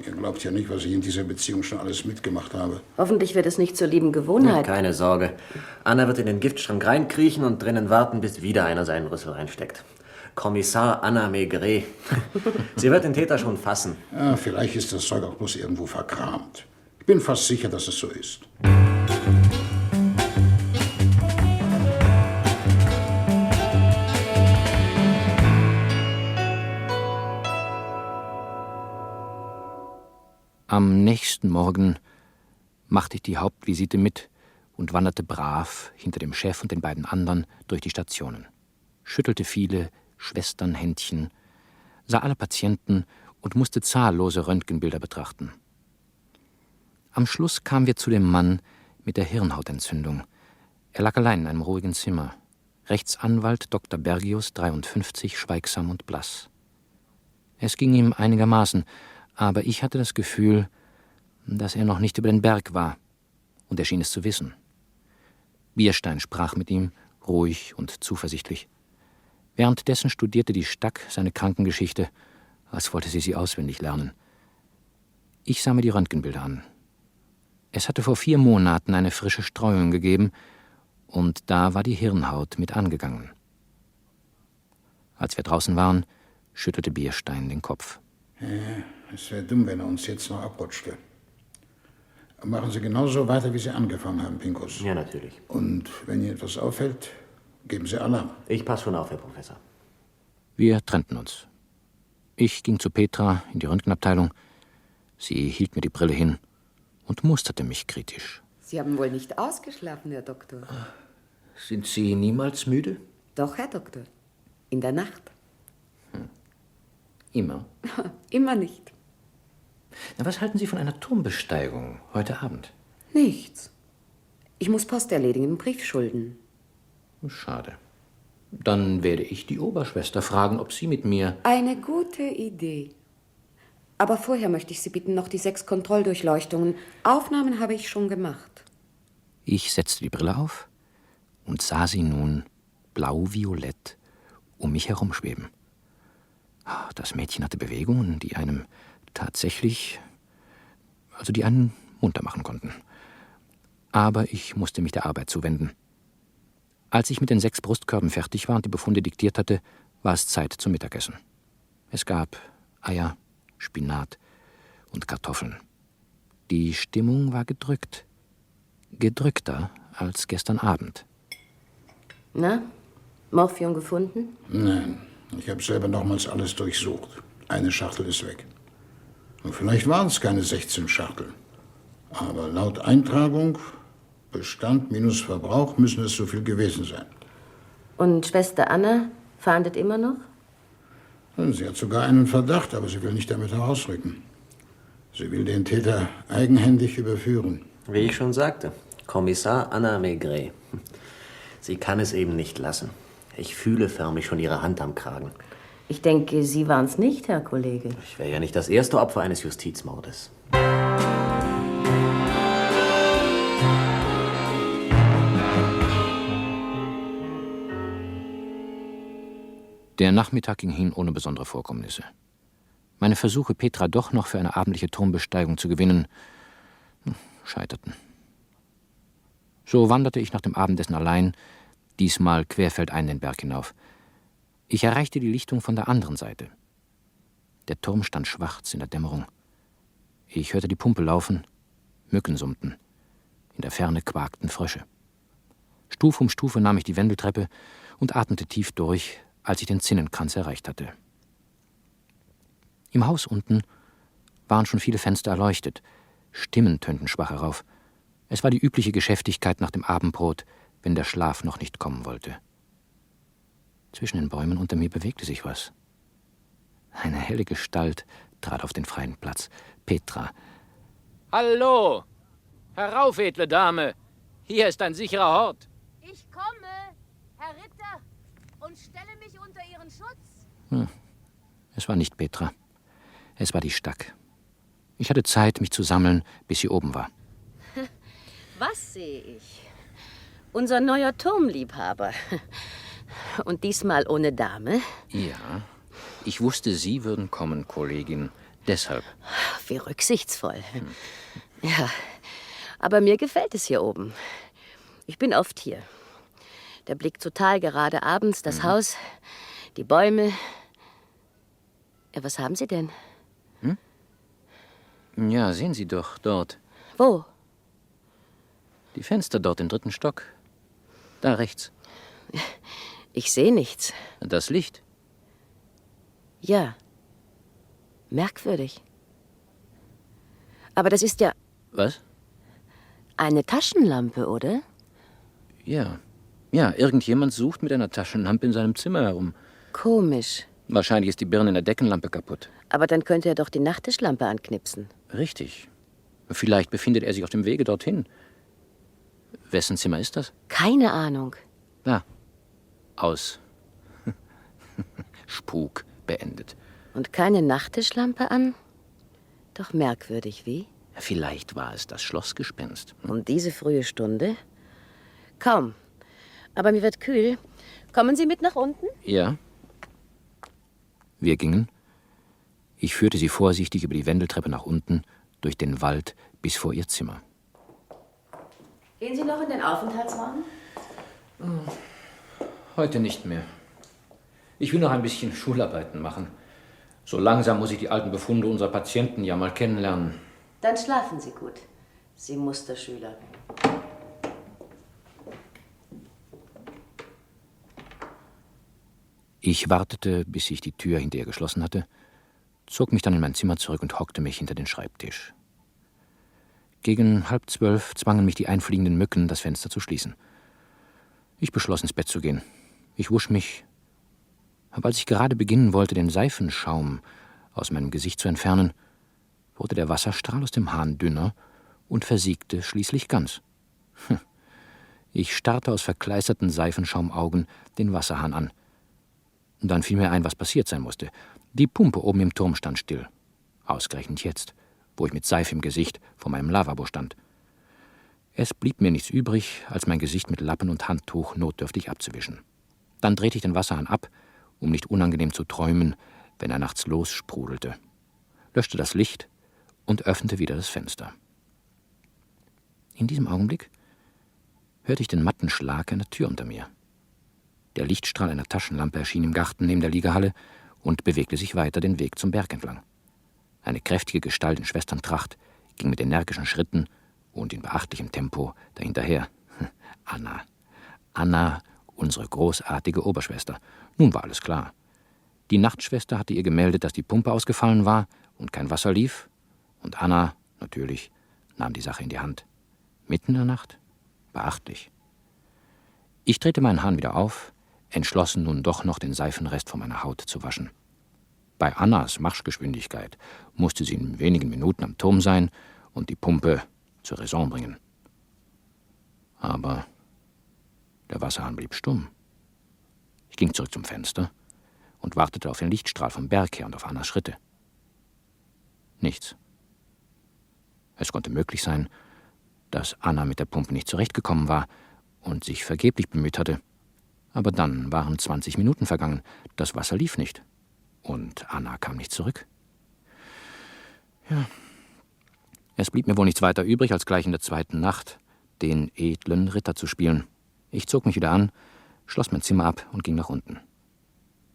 Ihr glaubt ja nicht, was ich in dieser Beziehung schon alles mitgemacht habe. Hoffentlich wird es nicht zur lieben Gewohnheit. Keine Sorge. Anna wird in den Giftschrank reinkriechen und drinnen warten, bis wieder einer seinen Rüssel reinsteckt. Kommissar Anna Maigret. Sie wird den Täter schon fassen. Ja, vielleicht ist das Zeug auch bloß irgendwo verkramt. Ich bin fast sicher, dass es so ist. Am nächsten Morgen machte ich die Hauptvisite mit und wanderte brav hinter dem Chef und den beiden anderen durch die Stationen, schüttelte viele Schwesternhändchen, sah alle Patienten und musste zahllose Röntgenbilder betrachten. Am Schluss kamen wir zu dem Mann mit der Hirnhautentzündung. Er lag allein in einem ruhigen Zimmer. Rechtsanwalt Dr. Bergius, 53, schweigsam und blass. Es ging ihm einigermaßen, aber ich hatte das Gefühl, dass er noch nicht über den Berg war, und er schien es zu wissen. Bierstein sprach mit ihm, ruhig und zuversichtlich. Währenddessen studierte die Stack seine Krankengeschichte, als wollte sie auswendig lernen. Ich sah mir die Röntgenbilder an. Es hatte vor 4 Monaten eine frische Streuung gegeben, und da war die Hirnhaut mit angegangen. Als wir draußen waren, schüttelte Bierstein den Kopf. Ja, es wäre dumm, wenn er uns jetzt noch abrutschte. Machen Sie genauso weiter, wie Sie angefangen haben, Pinkus. Ja, natürlich. Und wenn Ihnen etwas auffällt, geben Sie Alarm. Ich passe schon auf, Herr Professor. Wir trennten uns. Ich ging zu Petra in die Röntgenabteilung. Sie hielt mir die Brille hin und musterte mich kritisch. Sie haben wohl nicht ausgeschlafen, Herr Doktor. Sind Sie niemals müde? Doch, Herr Doktor. In der Nacht. Immer. Immer nicht. Na, was halten Sie von einer Turmbesteigung heute Abend? Nichts. Ich muss Post erledigen und Briefschulden. Schade. Dann werde ich die Oberschwester fragen, ob sie mit mir... Eine gute Idee. Aber vorher möchte ich Sie bitten, noch die 6 Kontrolldurchleuchtungen. Aufnahmen habe ich schon gemacht. Ich setzte die Brille auf und sah sie nun blau-violett um mich herumschweben. Das Mädchen hatte Bewegungen, die einem tatsächlich, die einen munter machen konnten. Aber ich musste mich der Arbeit zuwenden. Als ich mit den 6 Brustkörben fertig war und die Befunde diktiert hatte, war es Zeit zum Mittagessen. Es gab Eier, Spinat und Kartoffeln. Die Stimmung war gedrückt. Gedrückter als gestern Abend. Na, Morphium gefunden? Nein, ich habe selber nochmals alles durchsucht. Eine Schachtel ist weg. Und vielleicht waren es keine 16 Schachteln. Aber laut Eintragung, Bestand minus Verbrauch, müssen es so viel gewesen sein. Und Schwester Anna fahndet immer noch? Sie hat sogar einen Verdacht, aber sie will nicht damit herausrücken. Sie will den Täter eigenhändig überführen. Wie ich schon sagte, Kommissar Anna Maigret. Sie kann es eben nicht lassen. Ich fühle förmlich schon ihre Hand am Kragen. Ich denke, Sie waren es nicht, Herr Kollege. Ich wäre ja nicht das erste Opfer eines Justizmordes. Der Nachmittag ging hin ohne besondere Vorkommnisse. Meine Versuche, Petra doch noch für eine abendliche Turmbesteigung zu gewinnen, scheiterten. So wanderte ich nach dem Abendessen allein, diesmal querfeldein den Berg hinauf. Ich erreichte die Lichtung von der anderen Seite. Der Turm stand schwarz in der Dämmerung. Ich hörte die Pumpe laufen, Mücken summten. In der Ferne quakten Frösche. Stufe um Stufe nahm ich die Wendeltreppe und atmete tief durch, als ich den Zinnenkranz erreicht hatte. Im Haus unten waren schon viele Fenster erleuchtet. Stimmen tönten schwach herauf. Es war die übliche Geschäftigkeit nach dem Abendbrot, wenn der Schlaf noch nicht kommen wollte. Zwischen den Bäumen unter mir bewegte sich was. Eine helle Gestalt trat auf den freien Platz. Petra. Hallo! Herauf, edle Dame! Hier ist ein sicherer Hort. Ich komme, Herr Ritter, und stelle mich unter Ihren Schutz. Es war nicht Petra. Es war die Stack. Ich hatte Zeit, mich zu sammeln, bis sie oben war. Was sehe ich? Unser neuer Turmliebhaber. Und diesmal ohne Dame? Ja, ich wusste, Sie würden kommen, Kollegin. Deshalb. Wie rücksichtsvoll. Ja, aber mir gefällt es hier oben. Ich bin oft hier. Der Blick total gerade abends, das Haus, die Bäume. Ja, was haben Sie denn? Ja, sehen Sie doch, dort. Wo? Die Fenster dort im 3. Stock. Da rechts. Ich sehe nichts. Das Licht. Ja. Merkwürdig. Aber das ist ja Was? eine Taschenlampe, oder? Ja. Ja, irgendjemand sucht mit einer Taschenlampe in seinem Zimmer herum. Komisch. Wahrscheinlich ist die Birne in der Deckenlampe kaputt. Aber dann könnte er doch die Nachttischlampe anknipsen. Richtig. Vielleicht befindet er sich auf dem Wege dorthin. Wessen Zimmer ist das? Keine Ahnung. Da. Aus. Spuk beendet. Und keine Nachttischlampe an? Doch merkwürdig, wie? Vielleicht war es das Schlossgespenst. Um diese frühe Stunde? Kaum. Aber mir wird kühl. Kommen Sie mit nach unten? Ja. Wir gingen. Ich führte sie vorsichtig über die Wendeltreppe nach unten, durch den Wald bis vor ihr Zimmer. Gehen Sie noch in den Aufenthaltsraum? Heute nicht mehr. Ich will noch ein bisschen Schularbeiten machen. So langsam muss ich die alten Befunde unserer Patienten ja mal kennenlernen. Dann schlafen Sie gut, Sie Musterschüler. Ich wartete, bis ich die Tür hinter ihr geschlossen hatte, zog mich dann in mein Zimmer zurück und hockte mich hinter den Schreibtisch. Gegen 11:30 zwangen mich die einfliegenden Mücken, das Fenster zu schließen. Ich beschloss, ins Bett zu gehen. Ich wusch mich. Aber als ich gerade beginnen wollte, den Seifenschaum aus meinem Gesicht zu entfernen, wurde der Wasserstrahl aus dem Hahn dünner und versiegte schließlich ganz. Ich starrte aus verkleisterten Seifenschaumaugen den Wasserhahn an. Dann fiel mir ein, was passiert sein musste. Die Pumpe oben im Turm stand still. Ausgerechnet jetzt, wo ich mit Seife im Gesicht vor meinem Lavabo stand. Es blieb mir nichts übrig, als mein Gesicht mit Lappen und Handtuch notdürftig abzuwischen. Dann drehte ich den Wasserhahn ab, um nicht unangenehm zu träumen, wenn er nachts lossprudelte, löschte das Licht und öffnete wieder das Fenster. In diesem Augenblick hörte ich den matten Schlag einer Tür unter mir. Der Lichtstrahl einer Taschenlampe erschien im Garten neben der Liegehalle und bewegte sich weiter den Weg zum Berg entlang. Eine kräftige Gestalt in Schwesterntracht ging mit energischen Schritten und in beachtlichem Tempo dahinterher. Anna. Anna, unsere großartige Oberschwester. Nun war alles klar. Die Nachtschwester hatte ihr gemeldet, dass die Pumpe ausgefallen war und kein Wasser lief. Und Anna, natürlich, nahm die Sache in die Hand. Mitten in der Nacht? Beachtlich. Ich drehte meinen Hahn wieder auf, entschlossen nun doch noch den Seifenrest von meiner Haut zu waschen. Bei Annas Marschgeschwindigkeit musste sie in wenigen Minuten am Turm sein und die Pumpe zur Raison bringen. Aber der Wasserhahn blieb stumm. Ich ging zurück zum Fenster und wartete auf den Lichtstrahl vom Berg her und auf Annas Schritte. Nichts. Es konnte möglich sein, dass Anna mit der Pumpe nicht zurechtgekommen war und sich vergeblich bemüht hatte. Aber dann waren 20 Minuten vergangen, das Wasser lief nicht. Und Anna kam nicht zurück. Ja, es blieb mir wohl nichts weiter übrig, als gleich in der zweiten Nacht den edlen Ritter zu spielen. Ich zog mich wieder an, schloss mein Zimmer ab und ging nach unten.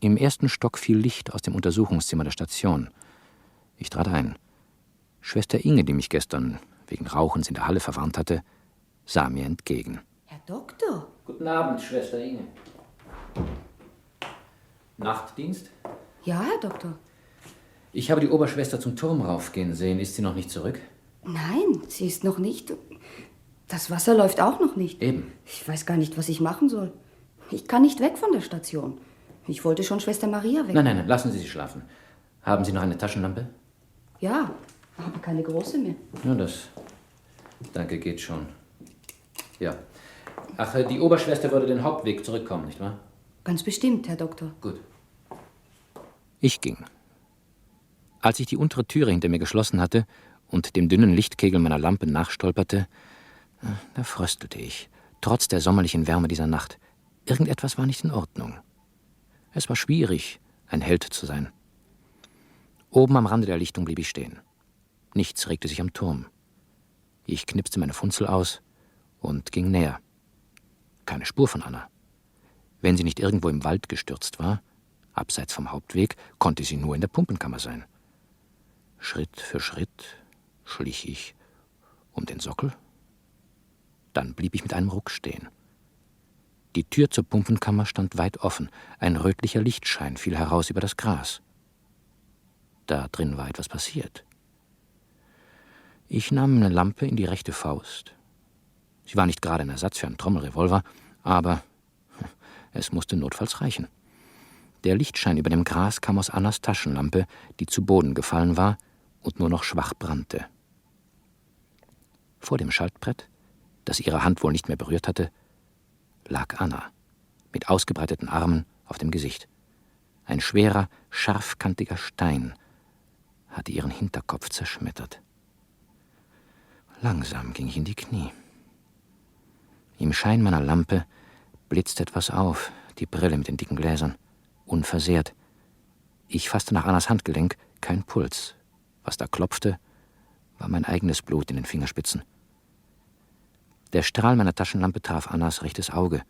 Im ersten Stock fiel Licht aus dem Untersuchungszimmer der Station. Ich trat ein. Schwester Inge, die mich gestern wegen Rauchens in der Halle verwarnt hatte, sah mir entgegen. Herr Doktor. Guten Abend, Schwester Inge. Nachtdienst? Ja, Herr Doktor. Ich habe die Oberschwester zum Turm raufgehen sehen. Ist sie noch nicht zurück? Nein, sie ist noch nicht. Das Wasser läuft auch noch nicht. Eben. Ich weiß gar nicht, was ich machen soll. Ich kann nicht weg von der Station. Ich wollte schon Schwester Maria weg. Nein, lassen Sie sie schlafen. Haben Sie noch eine Taschenlampe? Ja, aber keine große mehr. Ja, das. Danke, geht schon. Ja. Ach, die Oberschwester würde den Hauptweg zurückkommen, nicht wahr? Ganz bestimmt, Herr Doktor. Gut. Ich ging. Als ich die untere Türe hinter mir geschlossen hatte und dem dünnen Lichtkegel meiner Lampe nachstolperte, da fröstelte ich, trotz der sommerlichen Wärme dieser Nacht. Irgendetwas war nicht in Ordnung. Es war schwierig, ein Held zu sein. Oben am Rande der Lichtung blieb ich stehen. Nichts regte sich am Turm. Ich knipste meine Funzel aus und ging näher. Keine Spur von Anna. Wenn sie nicht irgendwo im Wald gestürzt war, abseits vom Hauptweg, konnte sie nur in der Pumpenkammer sein. Schritt für Schritt schlich ich um den Sockel. Dann blieb ich mit einem Ruck stehen. Die Tür zur Pumpenkammer stand weit offen. Ein rötlicher Lichtschein fiel heraus über das Gras. Da drin war etwas passiert. Ich nahm eine Lampe in die rechte Faust. Sie war nicht gerade ein Ersatz für einen Trommelrevolver, aber es musste notfalls reichen. Der Lichtschein über dem Gras kam aus Annas Taschenlampe, die zu Boden gefallen war und nur noch schwach brannte. Vor dem Schaltbrett, das ihre Hand wohl nicht mehr berührt hatte, lag Anna, mit ausgebreiteten Armen auf dem Gesicht. Ein schwerer, scharfkantiger Stein hatte ihren Hinterkopf zerschmettert. Langsam ging ich in die Knie. Im Schein meiner Lampe blitzte etwas auf, die Brille mit den dicken Gläsern, unversehrt. Ich fasste nach Annas Handgelenk, kein Puls. Was da klopfte, war mein eigenes Blut in den Fingerspitzen. Der Strahl meiner Taschenlampe traf Annas rechtes Auge.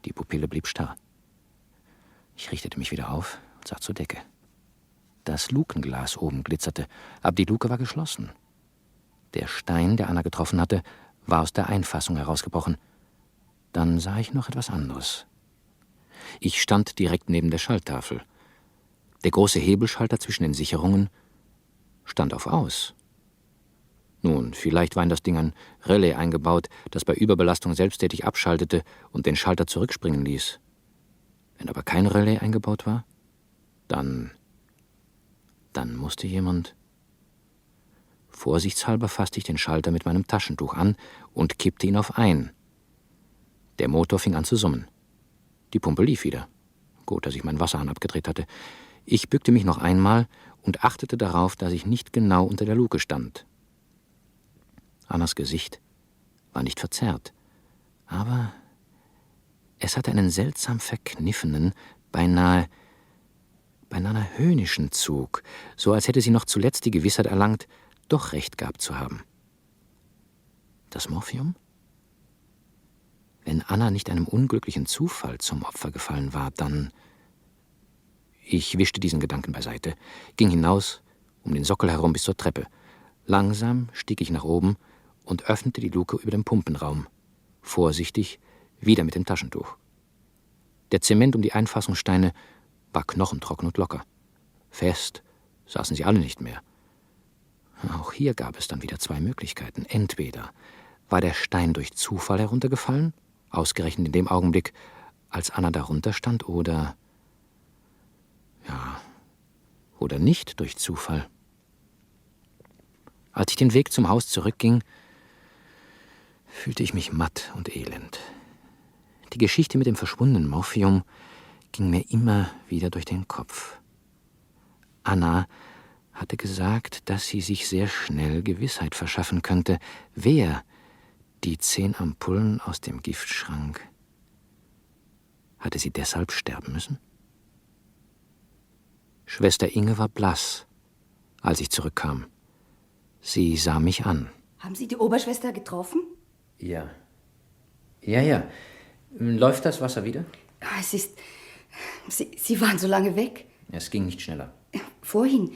Die Pupille blieb starr. Ich richtete mich wieder auf und sah zur Decke. Das Lukenglas oben glitzerte, aber die Luke war geschlossen. Der Stein, der Anna getroffen hatte, war aus der Einfassung herausgebrochen. Dann sah ich noch etwas anderes. Ich stand direkt neben der Schalttafel. Der große Hebelschalter zwischen den Sicherungen stand auf Aus. Nun, vielleicht war in das Ding ein Relais eingebaut, das bei Überbelastung selbsttätig abschaltete und den Schalter zurückspringen ließ. Wenn aber kein Relais eingebaut war, dann musste jemand... Vorsichtshalber fasste ich den Schalter mit meinem Taschentuch an und kippte ihn auf ein. Der Motor fing an zu summen. Die Pumpe lief wieder. Gut, dass ich meinen Wasserhahn abgedreht hatte. Ich bückte mich noch einmal und achtete darauf, dass ich nicht genau unter der Luke stand. Annas Gesicht war nicht verzerrt, aber es hatte einen seltsam verkniffenen, beinahe höhnischen Zug, so als hätte sie noch zuletzt die Gewissheit erlangt, doch recht gehabt zu haben. Das Morphium? Wenn Anna nicht einem unglücklichen Zufall zum Opfer gefallen war, dann... Ich wischte diesen Gedanken beiseite, ging hinaus, um den Sockel herum bis zur Treppe. Langsam stieg ich nach oben und öffnete die Luke über dem Pumpenraum. Vorsichtig, wieder mit dem Taschentuch. Der Zement um die Einfassungssteine war knochentrocken und locker. Fest saßen sie alle nicht mehr. Auch hier gab es dann wieder zwei Möglichkeiten. Entweder war der Stein durch Zufall heruntergefallen, ausgerechnet in dem Augenblick, als Anna darunter stand, oder nicht durch Zufall. Als ich den Weg zum Haus zurückging, fühlte ich mich matt und elend. Die Geschichte mit dem verschwundenen Morphium ging mir immer wieder durch den Kopf. Anna hatte gesagt, dass sie sich sehr schnell Gewissheit verschaffen könnte, wer die 10 Ampullen aus dem Giftschrank... Hatte sie deshalb sterben müssen? Schwester Inge war blass, als ich zurückkam. Sie sah mich an. Haben Sie die Oberschwester getroffen? Ja. Läuft das Wasser wieder? Es ist... Sie waren so lange weg. Es ging nicht schneller. Vorhin,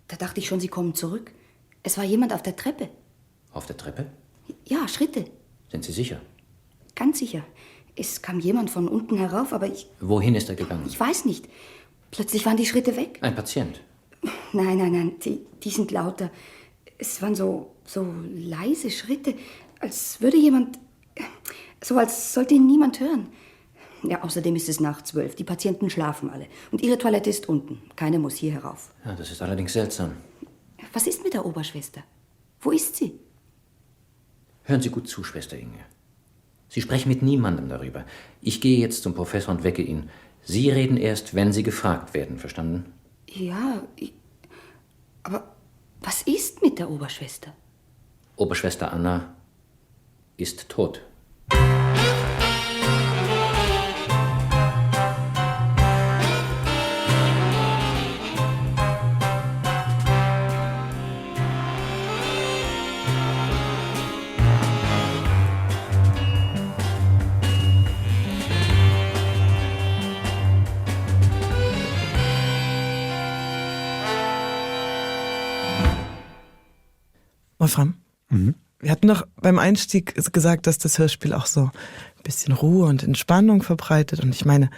da dachte ich schon, Sie kommen zurück. Es war jemand auf der Treppe. Auf der Treppe? Ja, Schritte. Sind Sie sicher? Ganz sicher. Es kam jemand von unten herauf, aber ich... Wohin ist er gegangen? Ich weiß nicht. Plötzlich waren die Schritte weg. Ein Patient? Nein, die sind lauter. Es waren so leise Schritte, als würde jemand... So als sollte ihn niemand hören. Ja, außerdem ist es nach 12. Die Patienten schlafen alle. Und ihre Toilette ist unten. Keine muss hier herauf. Ja, das ist allerdings seltsam. Was ist mit der Oberschwester? Wo ist sie? Hören Sie gut zu, Schwester Inge. Sie sprechen mit niemandem darüber. Ich gehe jetzt zum Professor und wecke ihn. Sie reden erst, wenn Sie gefragt werden, verstanden? Ja, aber was ist mit der Oberschwester? Oberschwester Anna ist tot. Wolfram, wir hatten doch beim Einstieg gesagt, dass das Hörspiel auch so ein bisschen Ruhe und Entspannung verbreitet. Und ich meine,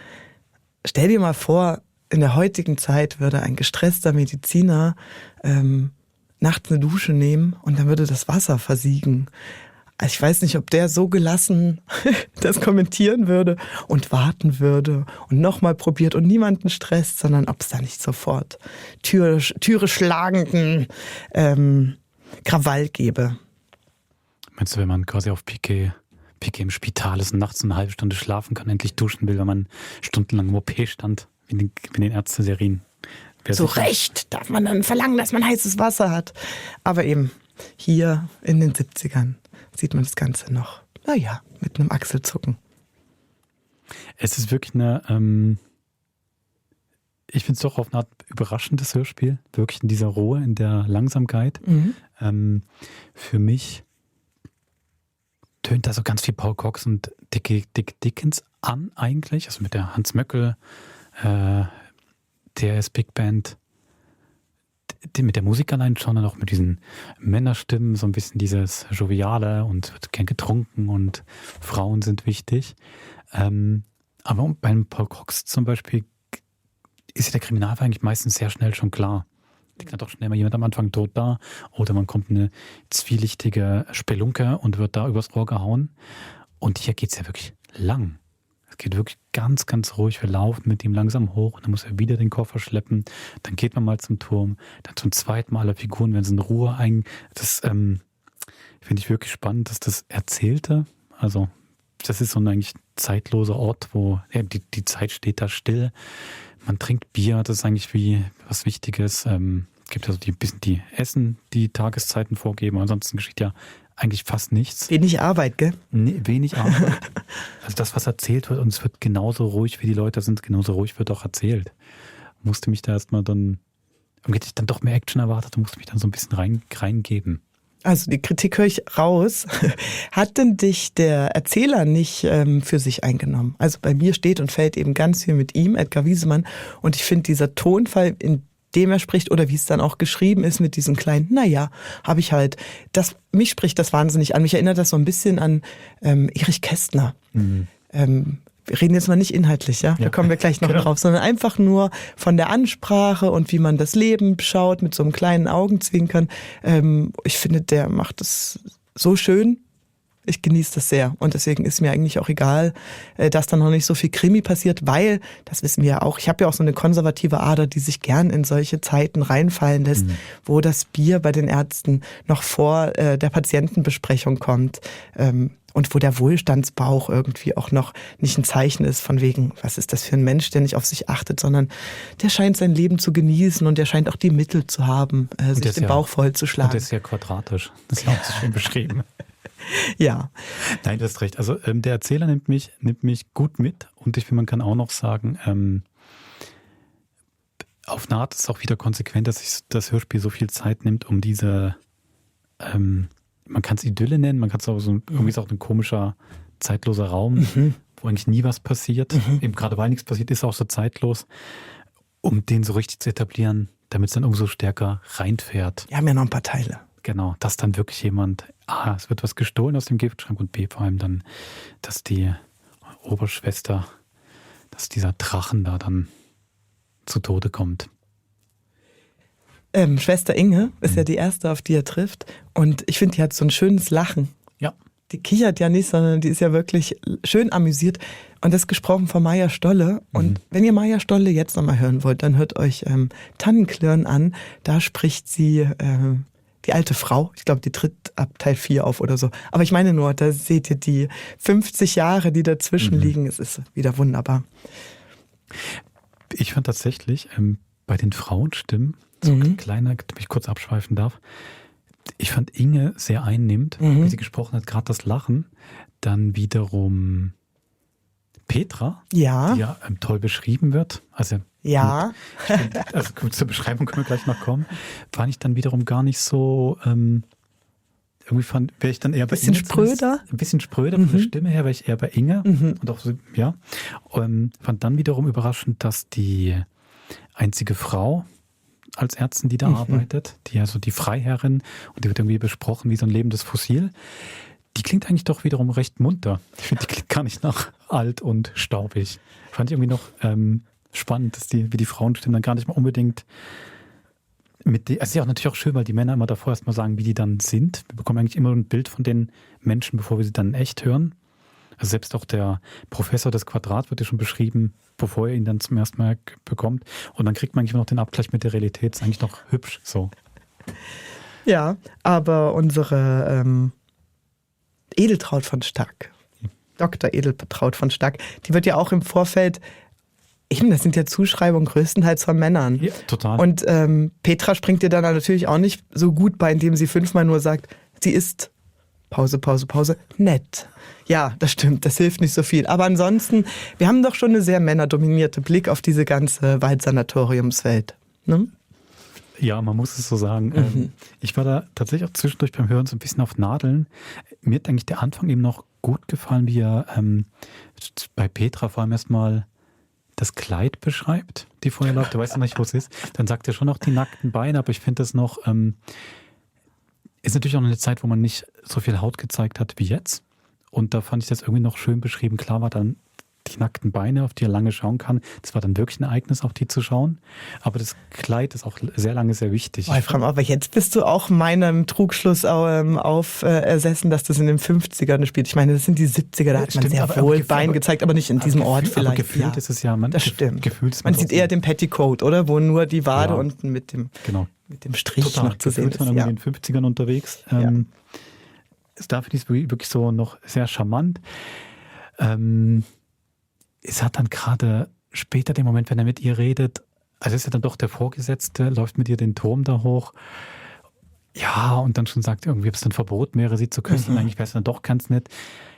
stell dir mal vor, in der heutigen Zeit würde ein gestresster Mediziner nachts eine Dusche nehmen und dann würde das Wasser versiegen. Also ich weiß nicht, ob der so gelassen das kommentieren würde und warten würde und nochmal probiert und niemanden stresst, sondern ob es da nicht sofort Türe schlagenden Krawall gäbe. Meinst du, wenn man quasi auf Piquet im Spital ist und nachts eine halbe Stunde schlafen kann, endlich duschen will, wenn man stundenlang im OP stand, wie in den Ärzte-Serien? Zu Recht darf man dann verlangen, dass man heißes Wasser hat. Aber eben hier in den 70ern sieht man das Ganze noch, naja, mit einem Achselzucken. Es ist wirklich ich finde es doch auf eine Art überraschendes Hörspiel, wirklich in dieser Ruhe, in der Langsamkeit. Für mich tönt da so ganz viel Paul Cox und Dick Dickens an eigentlich, also mit der Hans Möckel, DRS Big Band, mit der Musik allein schon, und auch mit diesen Männerstimmen, so ein bisschen dieses Joviale und wird gern getrunken und Frauen sind wichtig. Aber beim Paul Cox zum Beispiel ist ja der Kriminalfall eigentlich meistens sehr schnell schon klar. Liegt dann doch schnell mal jemand am Anfang tot da oder man kommt in eine zwielichtige Spelunke und wird da übers Rohr gehauen. Und hier geht es ja wirklich lang. Es geht wirklich ganz, ganz ruhig. Wir laufen mit ihm langsam hoch und dann muss er wieder den Koffer schleppen. Dann geht man mal zum Turm, dann zum zweiten Mal alle Figuren werden in Ruhe Das finde ich wirklich spannend, dass das Erzählte, also das ist so ein eigentlich zeitloser Ort, wo die Zeit steht da still. Man trinkt Bier, das ist eigentlich wie was Wichtiges. Es gibt also die Essen, die Tageszeiten vorgeben. Ansonsten geschieht ja eigentlich fast nichts. Wenig Arbeit, gell? Nee, wenig Arbeit. Also das, was erzählt wird, und es wird genauso ruhig, wie die Leute sind, genauso ruhig wird auch erzählt. Musste mich da erstmal dann, hätte ich dann doch mehr Action erwartet und musste mich dann so ein bisschen reingeben. Also die Kritik höre ich raus. Hat denn dich der Erzähler nicht für sich eingenommen? Also bei mir steht und fällt eben ganz viel mit ihm, Edgar Wiesemann. Und ich finde dieser Tonfall, in dem er spricht oder wie es dann auch geschrieben ist mit diesem kleinen, habe ich halt, mich spricht das wahnsinnig an. Mich erinnert das so ein bisschen an Erich Kästner. Wir reden jetzt mal nicht inhaltlich, ja? Da kommen wir gleich noch drauf, sondern einfach nur von der Ansprache und wie man das Leben schaut mit so einem kleinen Augenzwinkern. Ich finde, der macht das so schön. Ich genieße das sehr und deswegen ist mir eigentlich auch egal, dass da noch nicht so viel Krimi passiert, weil, das wissen wir ja auch, ich habe ja auch so eine konservative Ader, die sich gern in solche Zeiten reinfallen lässt, wo das Bier bei den Ärzten noch vor der Patientenbesprechung kommt. Und wo der Wohlstandsbauch irgendwie auch noch nicht ein Zeichen ist von wegen, was ist das für ein Mensch, der nicht auf sich achtet, sondern der scheint sein Leben zu genießen und der scheint auch die Mittel zu haben, sich den Bauch voll zu schlagen. Und der ist ja quadratisch. Das ist ja auch so schön beschrieben. Ja. Nein, du hast recht. Also der Erzähler nimmt mich gut mit und ich finde, man kann auch noch sagen, auf eine Art ist es auch wieder konsequent, dass sich das Hörspiel so viel Zeit nimmt, um diese man kann es Idylle nennen, man kann es auch irgendwie ist auch ein komischer, zeitloser Raum, wo eigentlich nie was passiert. Eben gerade weil nichts passiert, ist auch so zeitlos, um den so richtig zu etablieren, damit es dann umso stärker reinfährt. Wir haben ja noch ein paar Teile. Genau, dass dann wirklich jemand, es wird was gestohlen aus dem Giftschrank und B, vor allem dann, dass die Oberschwester, dass dieser Drachen da dann zu Tode kommt. Schwester Inge ist ja die erste, auf die er trifft. Und ich finde, die hat so ein schönes Lachen. Ja. Die kichert ja nicht, sondern die ist ja wirklich schön amüsiert. Und das ist gesprochen von Maja Stolle. Und wenn ihr Maja Stolle jetzt nochmal hören wollt, dann hört euch Tannenklirren an. Da spricht sie die alte Frau. Ich glaube, die tritt ab Teil 4 auf oder so. Aber ich meine nur, da seht ihr die 50 Jahre, die dazwischen liegen. Es ist wieder wunderbar. Ich fand tatsächlich bei den Frauenstimmen, kleiner, wenn ich kurz abschweifen darf, ich fand Inge sehr einnehmend, wie sie gesprochen hat, gerade das Lachen. Dann wiederum Petra, die ja toll beschrieben wird. Also gut, zur Beschreibung können wir gleich noch kommen. Fand ich dann wiederum gar nicht so, irgendwie wäre ich dann eher bei Inge. Ein bisschen spröder von der Stimme her, wäre ich eher bei Inge. Und auch so, fand dann wiederum überraschend, dass die einzige Frau als Ärztin, die da arbeitet, die also die Freiherrin, und die wird irgendwie besprochen wie so ein lebendes Fossil, die klingt eigentlich doch wiederum recht munter. Ich finde, die klingt gar nicht nach alt und staubig. Fand ich irgendwie noch spannend, dass wie die Frauenstimmen dann gar nicht mal unbedingt Es ist ja auch natürlich auch schön, weil die Männer immer davor erstmal sagen, wie die dann sind. Wir bekommen eigentlich immer ein Bild von den Menschen, bevor wir sie dann echt hören. Also selbst auch der Professor des Quadrat wird ja schon beschrieben, bevor er ihn dann zum ersten Mal bekommt. Und dann kriegt man eigentlich immer noch den Abgleich mit der Realität. Ist eigentlich noch hübsch so. Ja, aber unsere Edeltraud von Stark, Dr. Edeltraud von Stark, die wird ja auch im Vorfeld, eben, das sind ja Zuschreibungen größtenteils von Männern. Ja, total. Und Petra springt dir dann natürlich auch nicht so gut bei, indem sie 5-mal nur sagt, sie ist Pause, Pause, Pause, nett. Ja, das stimmt, das hilft nicht so viel. Aber ansonsten, wir haben doch schon eine sehr männerdominierte Blick auf diese ganze Waldsanatoriumswelt. Ne? Ja, man muss es so sagen. Ich war da tatsächlich auch zwischendurch beim Hören so ein bisschen auf Nadeln. Mir hat eigentlich der Anfang eben noch gut gefallen, wie er bei Petra vor allem erstmal das Kleid beschreibt, die vorher läuft. Du weißt noch nicht, wo es ist. Dann sagt er schon noch die nackten Beine, aber ich finde das noch, ist natürlich auch eine Zeit, wo man nicht so viel Haut gezeigt hat wie jetzt. Und da fand ich das irgendwie noch schön beschrieben. Klar war dann die nackten Beine, auf die er lange schauen kann. Das war dann wirklich ein Ereignis, auf die zu schauen. Aber das Kleid ist auch sehr lange sehr wichtig. Wolfram, aber jetzt bist du auch meinem Trugschluss ersessen, dass das in den 50ern spielt. Ich meine, das sind die 70er, da hat man sehr wohl Bein gezeigt, aber nicht in diesem Ort vielleicht. Aber gefühlt ist es ja, das stimmt. Man sieht eher den Petticoat, oder? Wo nur die Wade unten mit dem Strich total noch zu sehen ist. Man in den 50ern unterwegs. Da finde ich es wirklich so noch sehr charmant. Es hat dann gerade später den Moment, wenn er mit ihr redet, also ist ja dann doch der Vorgesetzte, läuft mit ihr den Turm da hoch. Ja, und dann schon sagt irgendwie, ob es dann verboten wäre, sie zu küssen. Eigentlich wäre es dann doch ganz nett.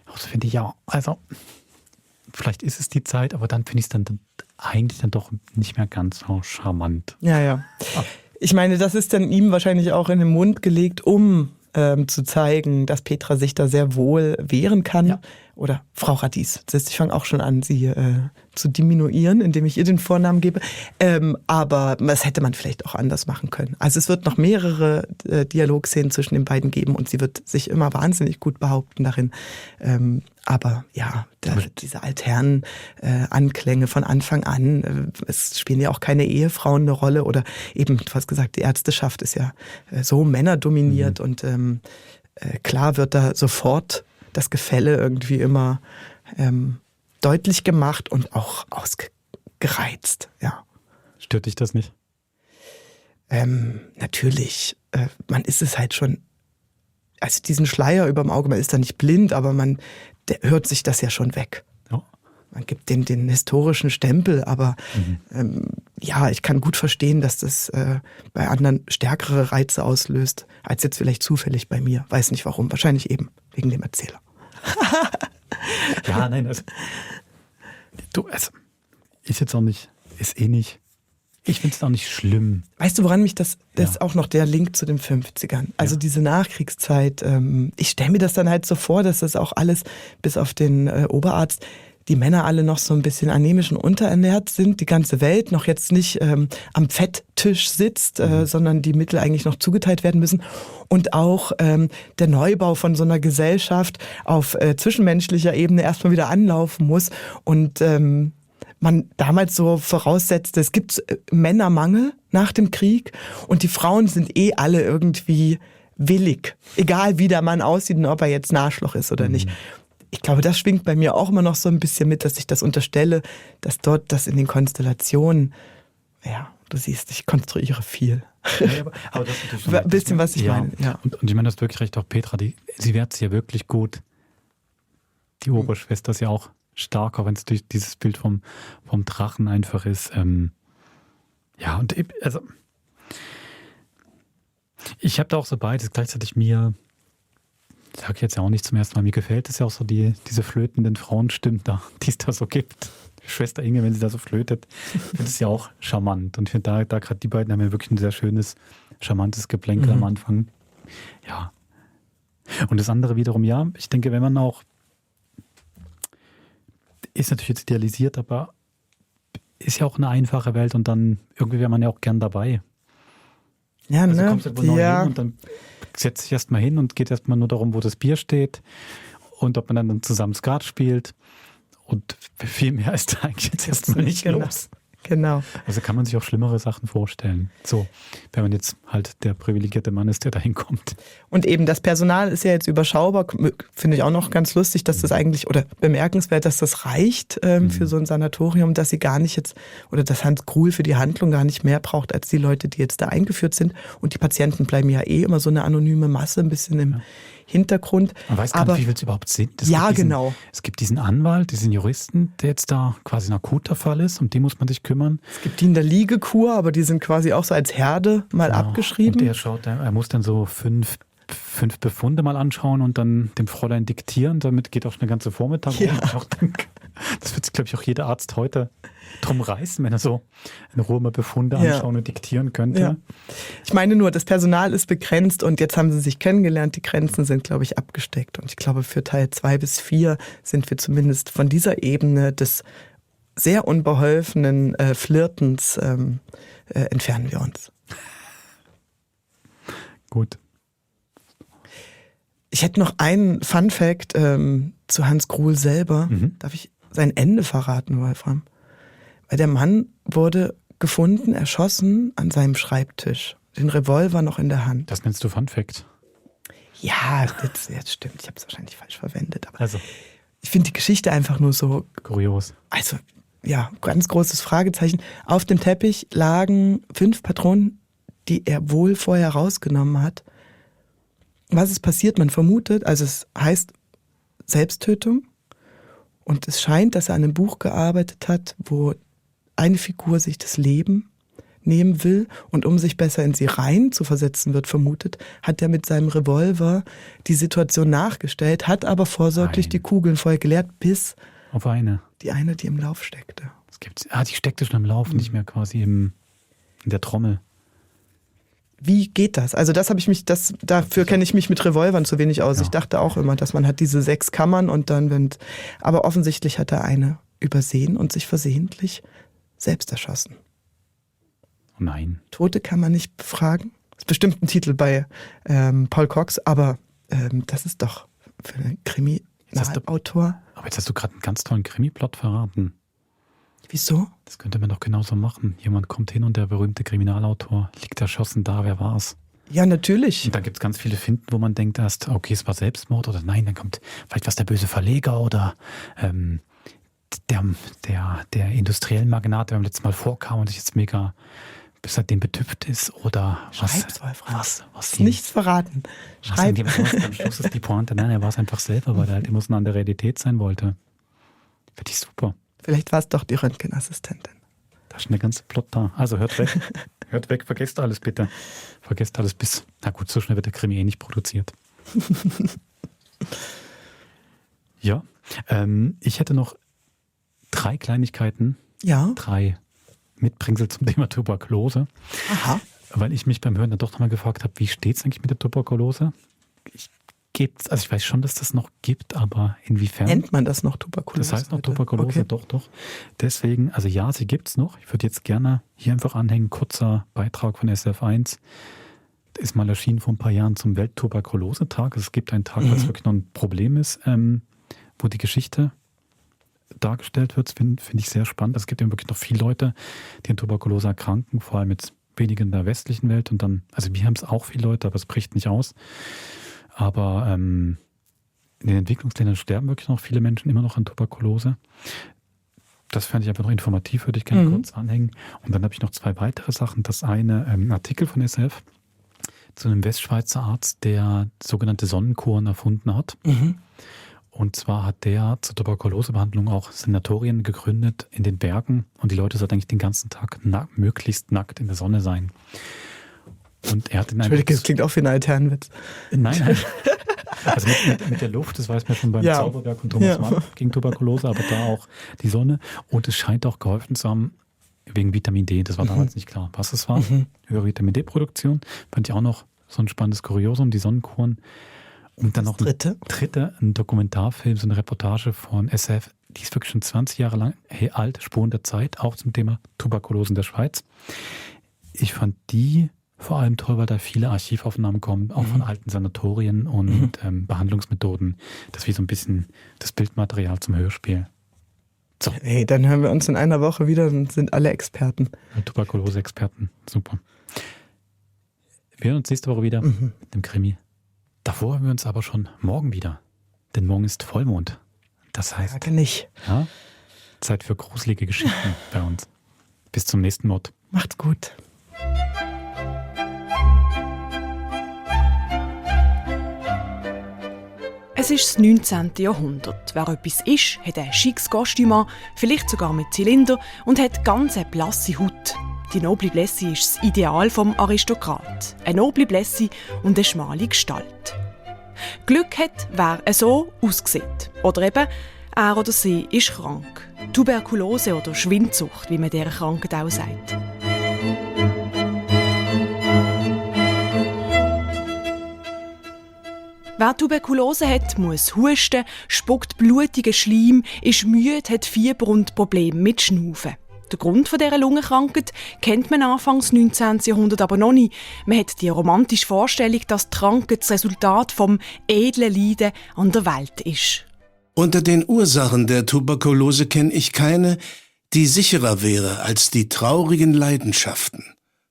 Also finde ich ja, also vielleicht ist es die Zeit, aber dann finde ich es dann eigentlich dann doch nicht mehr ganz so charmant. Ja. Ich meine, das ist dann ihm wahrscheinlich auch in den Mund gelegt, um zu zeigen, dass Petra sich da sehr wohl wehren kann. Ja. Oder Frau Radies. Ich fange auch schon an, sie zu diminuieren, indem ich ihr den Vornamen gebe. Aber das hätte man vielleicht auch anders machen können. Also es wird noch mehrere Dialogszenen zwischen den beiden geben und sie wird sich immer wahnsinnig gut behaupten darin. Aber ja, diese alternen Anklänge von Anfang an, es spielen ja auch keine Ehefrauen eine Rolle oder eben, du hast gesagt, die Ärzteschaft ist ja so männerdominiert und klar wird da sofort das Gefälle irgendwie immer deutlich gemacht und auch ausgereizt. Ja. Stört dich das nicht? Natürlich. Man ist es halt schon, also diesen Schleier über dem Auge, man ist da nicht blind, aber der hört sich das ja schon weg. Ja. Man gibt den historischen Stempel, aber ich kann gut verstehen, dass das bei anderen stärkere Reize auslöst, als jetzt vielleicht zufällig bei mir. Weiß nicht warum, wahrscheinlich eben wegen dem Erzähler. Ja, nein, ist jetzt auch nicht, ist eh nicht. Ich finde es auch nicht schlimm. Weißt du, woran mich das ist auch noch der Link zu den 50ern. Also diese Nachkriegszeit. Ich stelle mir das dann halt so vor, dass das auch alles, bis auf den Oberarzt, die Männer alle noch so ein bisschen anämisch und unterernährt sind, die ganze Welt noch jetzt nicht am Fetttisch sitzt, sondern die Mittel eigentlich noch zugeteilt werden müssen. Und auch der Neubau von so einer Gesellschaft auf zwischenmenschlicher Ebene erstmal wieder anlaufen muss. Und man damals so voraussetzte, es gibt Männermangel nach dem Krieg und die Frauen sind alle irgendwie willig, egal wie der Mann aussieht und ob er jetzt ein Arschloch ist oder nicht. Ich glaube, das schwingt bei mir auch immer noch so ein bisschen mit, dass ich das unterstelle, dass dort das in den Konstellationen, du siehst, ich konstruiere viel. Ja, aber das ist natürlich schon ein bisschen, was ich meine. Ja. Und ich meine, das ist wirklich recht, auch Petra, sie wehrt sich ja wirklich gut. Die Oberschwester ist ja auch stark, auch wenn es durch dieses Bild vom Drachen einfach ist. Ich habe da auch so beides. Gleichzeitig ich sage jetzt ja auch nicht zum ersten Mal, mir gefällt es ja auch so, diese flötenden Frauenstimmen da, die es da so gibt. Schwester Inge, wenn sie da so flötet, finde ich ja auch charmant. Und ich finde, da gerade die beiden haben ja wirklich ein sehr schönes, charmantes Geplänkel am Anfang. Ja. Und das andere wiederum, ich denke, wenn man auch, ist natürlich jetzt idealisiert, aber ist ja auch eine einfache Welt und dann irgendwie wäre man ja auch gern dabei. Ja, also kommst du neu hin und dann setzt sich erstmal hin und geht erstmal nur darum, wo das Bier steht und ob man dann zusammen Skat spielt und viel mehr ist da eigentlich jetzt erstmal nicht los. Genau. Also kann man sich auch schlimmere Sachen vorstellen. So, wenn man jetzt halt der privilegierte Mann ist, der da hinkommt. Und eben das Personal ist ja jetzt überschaubar, finde ich auch noch ganz lustig, dass das eigentlich, oder bemerkenswert, dass das reicht für so ein Sanatorium, dass sie gar nicht jetzt, oder dass Hans Gruhl für die Handlung gar nicht mehr braucht als die Leute, die jetzt da eingeführt sind. Und die Patienten bleiben ja immer so eine anonyme Masse, ein bisschen im Hintergrund. Man weiß gar nicht, wie viel es überhaupt sind. Genau. Es gibt diesen Anwalt, diesen Juristen, der jetzt da quasi ein akuter Fall ist, um den muss man sich kümmern. Es gibt die in der Liegekur, aber die sind quasi auch so als Herde mal abgeschrieben. Und er muss dann so fünf Befunde mal anschauen und dann dem Fräulein diktieren. Damit geht auch schon der ganze Vormittag rum. Das wird sich, glaube ich, auch jeder Arzt heute drum reißen, wenn er so in Ruhe mal Befunde anschauen und diktieren könnte. Ja. Ich meine nur, das Personal ist begrenzt und jetzt haben sie sich kennengelernt. Die Grenzen sind, glaube ich, abgesteckt. Und ich glaube, für Teil 2 bis 4 sind wir zumindest von dieser Ebene des sehr unbeholfenen Flirtens entfernen wir uns. Gut. Ich hätte noch einen Fun-Fact zu Hans Gruhl selber. Darf ich sein Ende verraten, Wolfram? Weil der Mann wurde gefunden, erschossen an seinem Schreibtisch. Den Revolver noch in der Hand. Das nennst du Fun-Fact? Ja, das stimmt. Ich habe es wahrscheinlich falsch verwendet. Aber also. Ich finde die Geschichte einfach nur so kurios. Also, ja, ganz großes Fragezeichen. Auf dem Teppich lagen 5 Patronen, die er wohl vorher rausgenommen hat. Was ist passiert? Man vermutet, also es heißt Selbsttötung und es scheint, dass er an einem Buch gearbeitet hat, wo eine Figur sich das Leben nehmen will und um sich besser in sie rein zu versetzen wird, vermutet, hat er mit seinem Revolver die Situation nachgestellt, hat aber vorsorglich die Kugeln vorher geleert, bis auf eine. Die im Lauf steckte. Das gibt's. Die steckte schon im Lauf, nicht mehr quasi in der Trommel. Wie geht das? Also dafür kenne ich mich mit Revolvern zu wenig aus. Ja. Ich dachte auch immer, dass man hat diese 6 Kammern und dann, aber offensichtlich hat er eine übersehen und sich versehentlich selbst erschossen. Oh nein. Tote kann man nicht befragen. Das ist bestimmt ein Titel bei Paul Cox, aber das ist doch für einen Krimi-Autor. Aber jetzt hast du gerade einen ganz tollen Krimi-Plot verraten. Wieso? Das könnte man doch genauso machen. Jemand kommt hin und der berühmte Kriminalautor liegt erschossen da, wer war's? Ja, natürlich. Und dann gibt es ganz viele Finden, wo man denkt erst, okay, es war Selbstmord oder nein, dann kommt vielleicht was der böse Verleger oder der industrielle Magnat, der beim letzten Mal vorkam und sich jetzt mega seitdem betüpft ist oder was nichts verraten. Schreib. Am Schluss ist die Pointe, nein, er war es einfach selber, weil er halt emotional an der Realität sein wollte. Finde ich super. Vielleicht war es doch die Röntgenassistentin. Da ist schon der ganze Plot da. Also hört weg. Hört weg, vergesst alles bitte. Vergesst alles bis... Na gut, so schnell wird der Krimi nicht produziert. Ja, ich hätte noch 3 Kleinigkeiten. Ja. 3 Mitbringsel zum Thema Tuberkulose. Aha. Weil ich mich beim Hören dann doch nochmal gefragt habe, wie steht es eigentlich mit der Tuberkulose? Ich weiß schon, dass das noch gibt, aber inwiefern? Nennt man das noch Tuberkulose? Das heißt noch Tuberkulose, okay. Doch. Deswegen, also ja, sie gibt es noch. Ich würde jetzt gerne hier einfach anhängen, kurzer Beitrag von SF1. Ist mal erschienen vor ein paar Jahren zum Welttuberkulosetag. Also es gibt einen Tag, was wirklich noch ein Problem ist, wo die Geschichte dargestellt wird. Finde ich sehr spannend. Es gibt eben wirklich noch viele Leute, die an Tuberkulose erkranken, vor allem jetzt weniger in der westlichen Welt. Und dann, also wir haben es auch viele Leute, aber es bricht nicht aus. Aber in den Entwicklungsländern sterben wirklich noch viele Menschen immer noch an Tuberkulose. Das fand ich einfach noch informativ, würde ich gerne kurz anhängen. Und dann habe ich noch 2 weitere Sachen. Das eine, ein Artikel von SF zu einem Westschweizer Arzt, der sogenannte Sonnenkuren erfunden hat. Und zwar hat der zur Tuberkulosebehandlung auch Sanatorien gegründet in den Bergen. Und die Leute sollten eigentlich den ganzen Tag möglichst nackt in der Sonne sein. Und er hat Entschuldigung, das klingt auch wie ein Alternwitz. Nein. Also mit der Luft, das weiß man schon beim Zauberberg und Thomas Mann gegen Tuberkulose, aber da auch die Sonne. Und es scheint auch geholfen zu haben, wegen Vitamin D. Das war damals nicht klar, was es war. Höhere Vitamin D-Produktion. Fand ich auch noch so ein spannendes Kuriosum, die Sonnenkuren. Und dann noch ein Dokumentarfilm, so eine Reportage von SF, die ist wirklich schon 20 Jahre lang alt, Spuren der Zeit, auch zum Thema Tuberkulose in der Schweiz. Ich fand die vor allem toll, weil da viele Archivaufnahmen kommen, auch von alten Sanatorien und Behandlungsmethoden. Das ist wie so ein bisschen das Bildmaterial zum Hörspiel. So. Hey, dann hören wir uns in einer Woche wieder und sind alle Experten. Tuberkulose-Experten. Super. Wir hören uns nächste Woche wieder mit dem Krimi. Davor hören wir uns aber schon morgen wieder. Denn morgen ist Vollmond. Das heißt... Sage nicht. Ja, Zeit für gruselige Geschichten bei uns. Bis zum nächsten Mord. Macht's gut. Es ist das 19. Jahrhundert. Wer etwas ist, hat ein schickes Kostüm an, vielleicht sogar mit Zylinder und hat ganz eine blasse Haut. Die noble Blässe ist das Ideal vom Aristokrat. Eine noble Blässe und eine schmale Gestalt. Glück hat, wer so aussieht. Oder eben, er oder sie ist krank. Tuberkulose oder Schwindsucht, wie man dieser Krankheit auch sagt. Wer Tuberkulose hat, muss husten, spuckt blutigen Schleim, ist müde, hat Fieber und Probleme mit Schnaufen. Den Grund dieser Lungenkrankheit kennt man Anfangs 19. Jahrhundert aber noch nicht. Man hat die romantische Vorstellung, dass die Krankheit das Resultat vom edlen Leiden an der Welt ist. Unter den Ursachen der Tuberkulose kenne ich keine, die sicherer wäre als die traurigen Leidenschaften.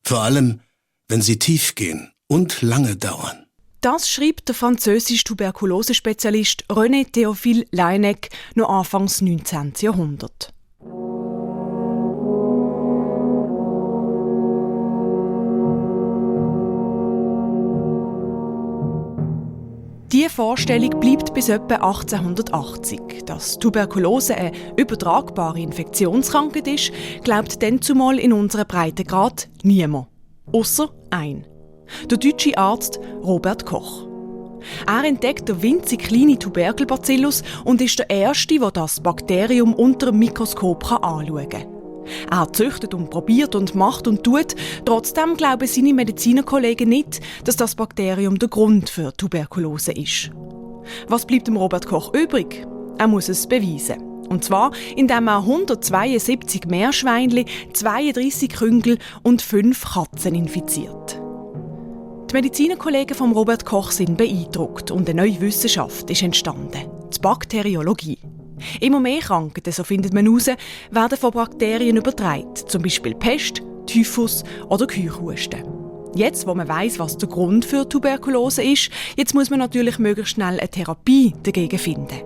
Vor allem, wenn sie tief gehen und lange dauern. Das schreibt der französische Tuberkulosespezialist René Théophile Laennec noch Anfangs 19. Jahrhundert. Diese Vorstellung bleibt bis etwa 1880. Dass Tuberkulose eine übertragbare Infektionskrankheit ist, glaubt dann zumal in unserem Breitengrad niemand. Ausser ein. Der deutsche Arzt Robert Koch. Er entdeckt den winzig kleinen Tuberkelbacillus und ist der Erste, der das Bakterium unter dem Mikroskop anschauen kann. Er züchtet und probiert und macht und tut. Trotzdem glauben seine Medizinerkollegen nicht, dass das Bakterium der Grund für Tuberkulose ist. Was bleibt dem Robert Koch übrig? Er muss es beweisen. Und zwar, indem er 172 Meerschweinchen, 32 Küngel und 5 Katzen infiziert. Die Medizinerkollegen von Robert Koch sind beeindruckt und eine neue Wissenschaft ist entstanden: die Bakteriologie. Immer mehr Krankheiten, so findet man heraus, werden von Bakterien übertragen, zum Beispiel Pest, Typhus oder Keuchhusten. Jetzt, wo man weiss, was der Grund für Tuberkulose ist, jetzt muss man natürlich möglichst schnell eine Therapie dagegen finden.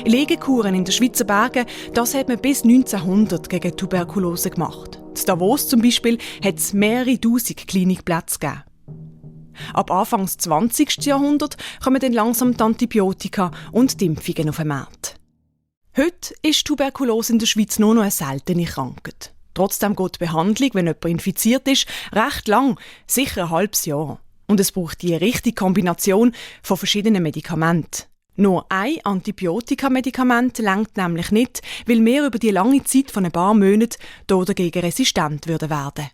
Legekuren in den Schweizer Bergen, das hat man bis 1900 gegen Tuberkulose gemacht. In Davos zum Beispiel hat es mehrere tausend Klinikplätze gegeben. Ab Anfang des 20. Jahrhunderts kommen dann langsam die Antibiotika und die Impfungen auf den Markt. Heute ist Tuberkulose in der Schweiz nur noch eine seltene Krankheit. Trotzdem geht die Behandlung, wenn jemand infiziert ist, recht lang, sicher ein halbes Jahr. Und es braucht die richtige Kombination von verschiedenen Medikamenten. Nur ein Antibiotikamedikament reicht nämlich nicht, weil wir über die lange Zeit von ein paar Monaten dagegen resistent werden.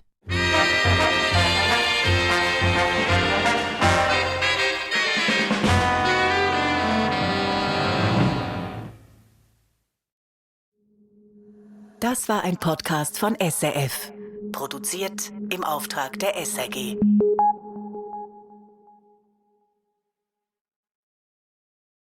Das war ein Podcast von SRF, produziert im Auftrag der SRG.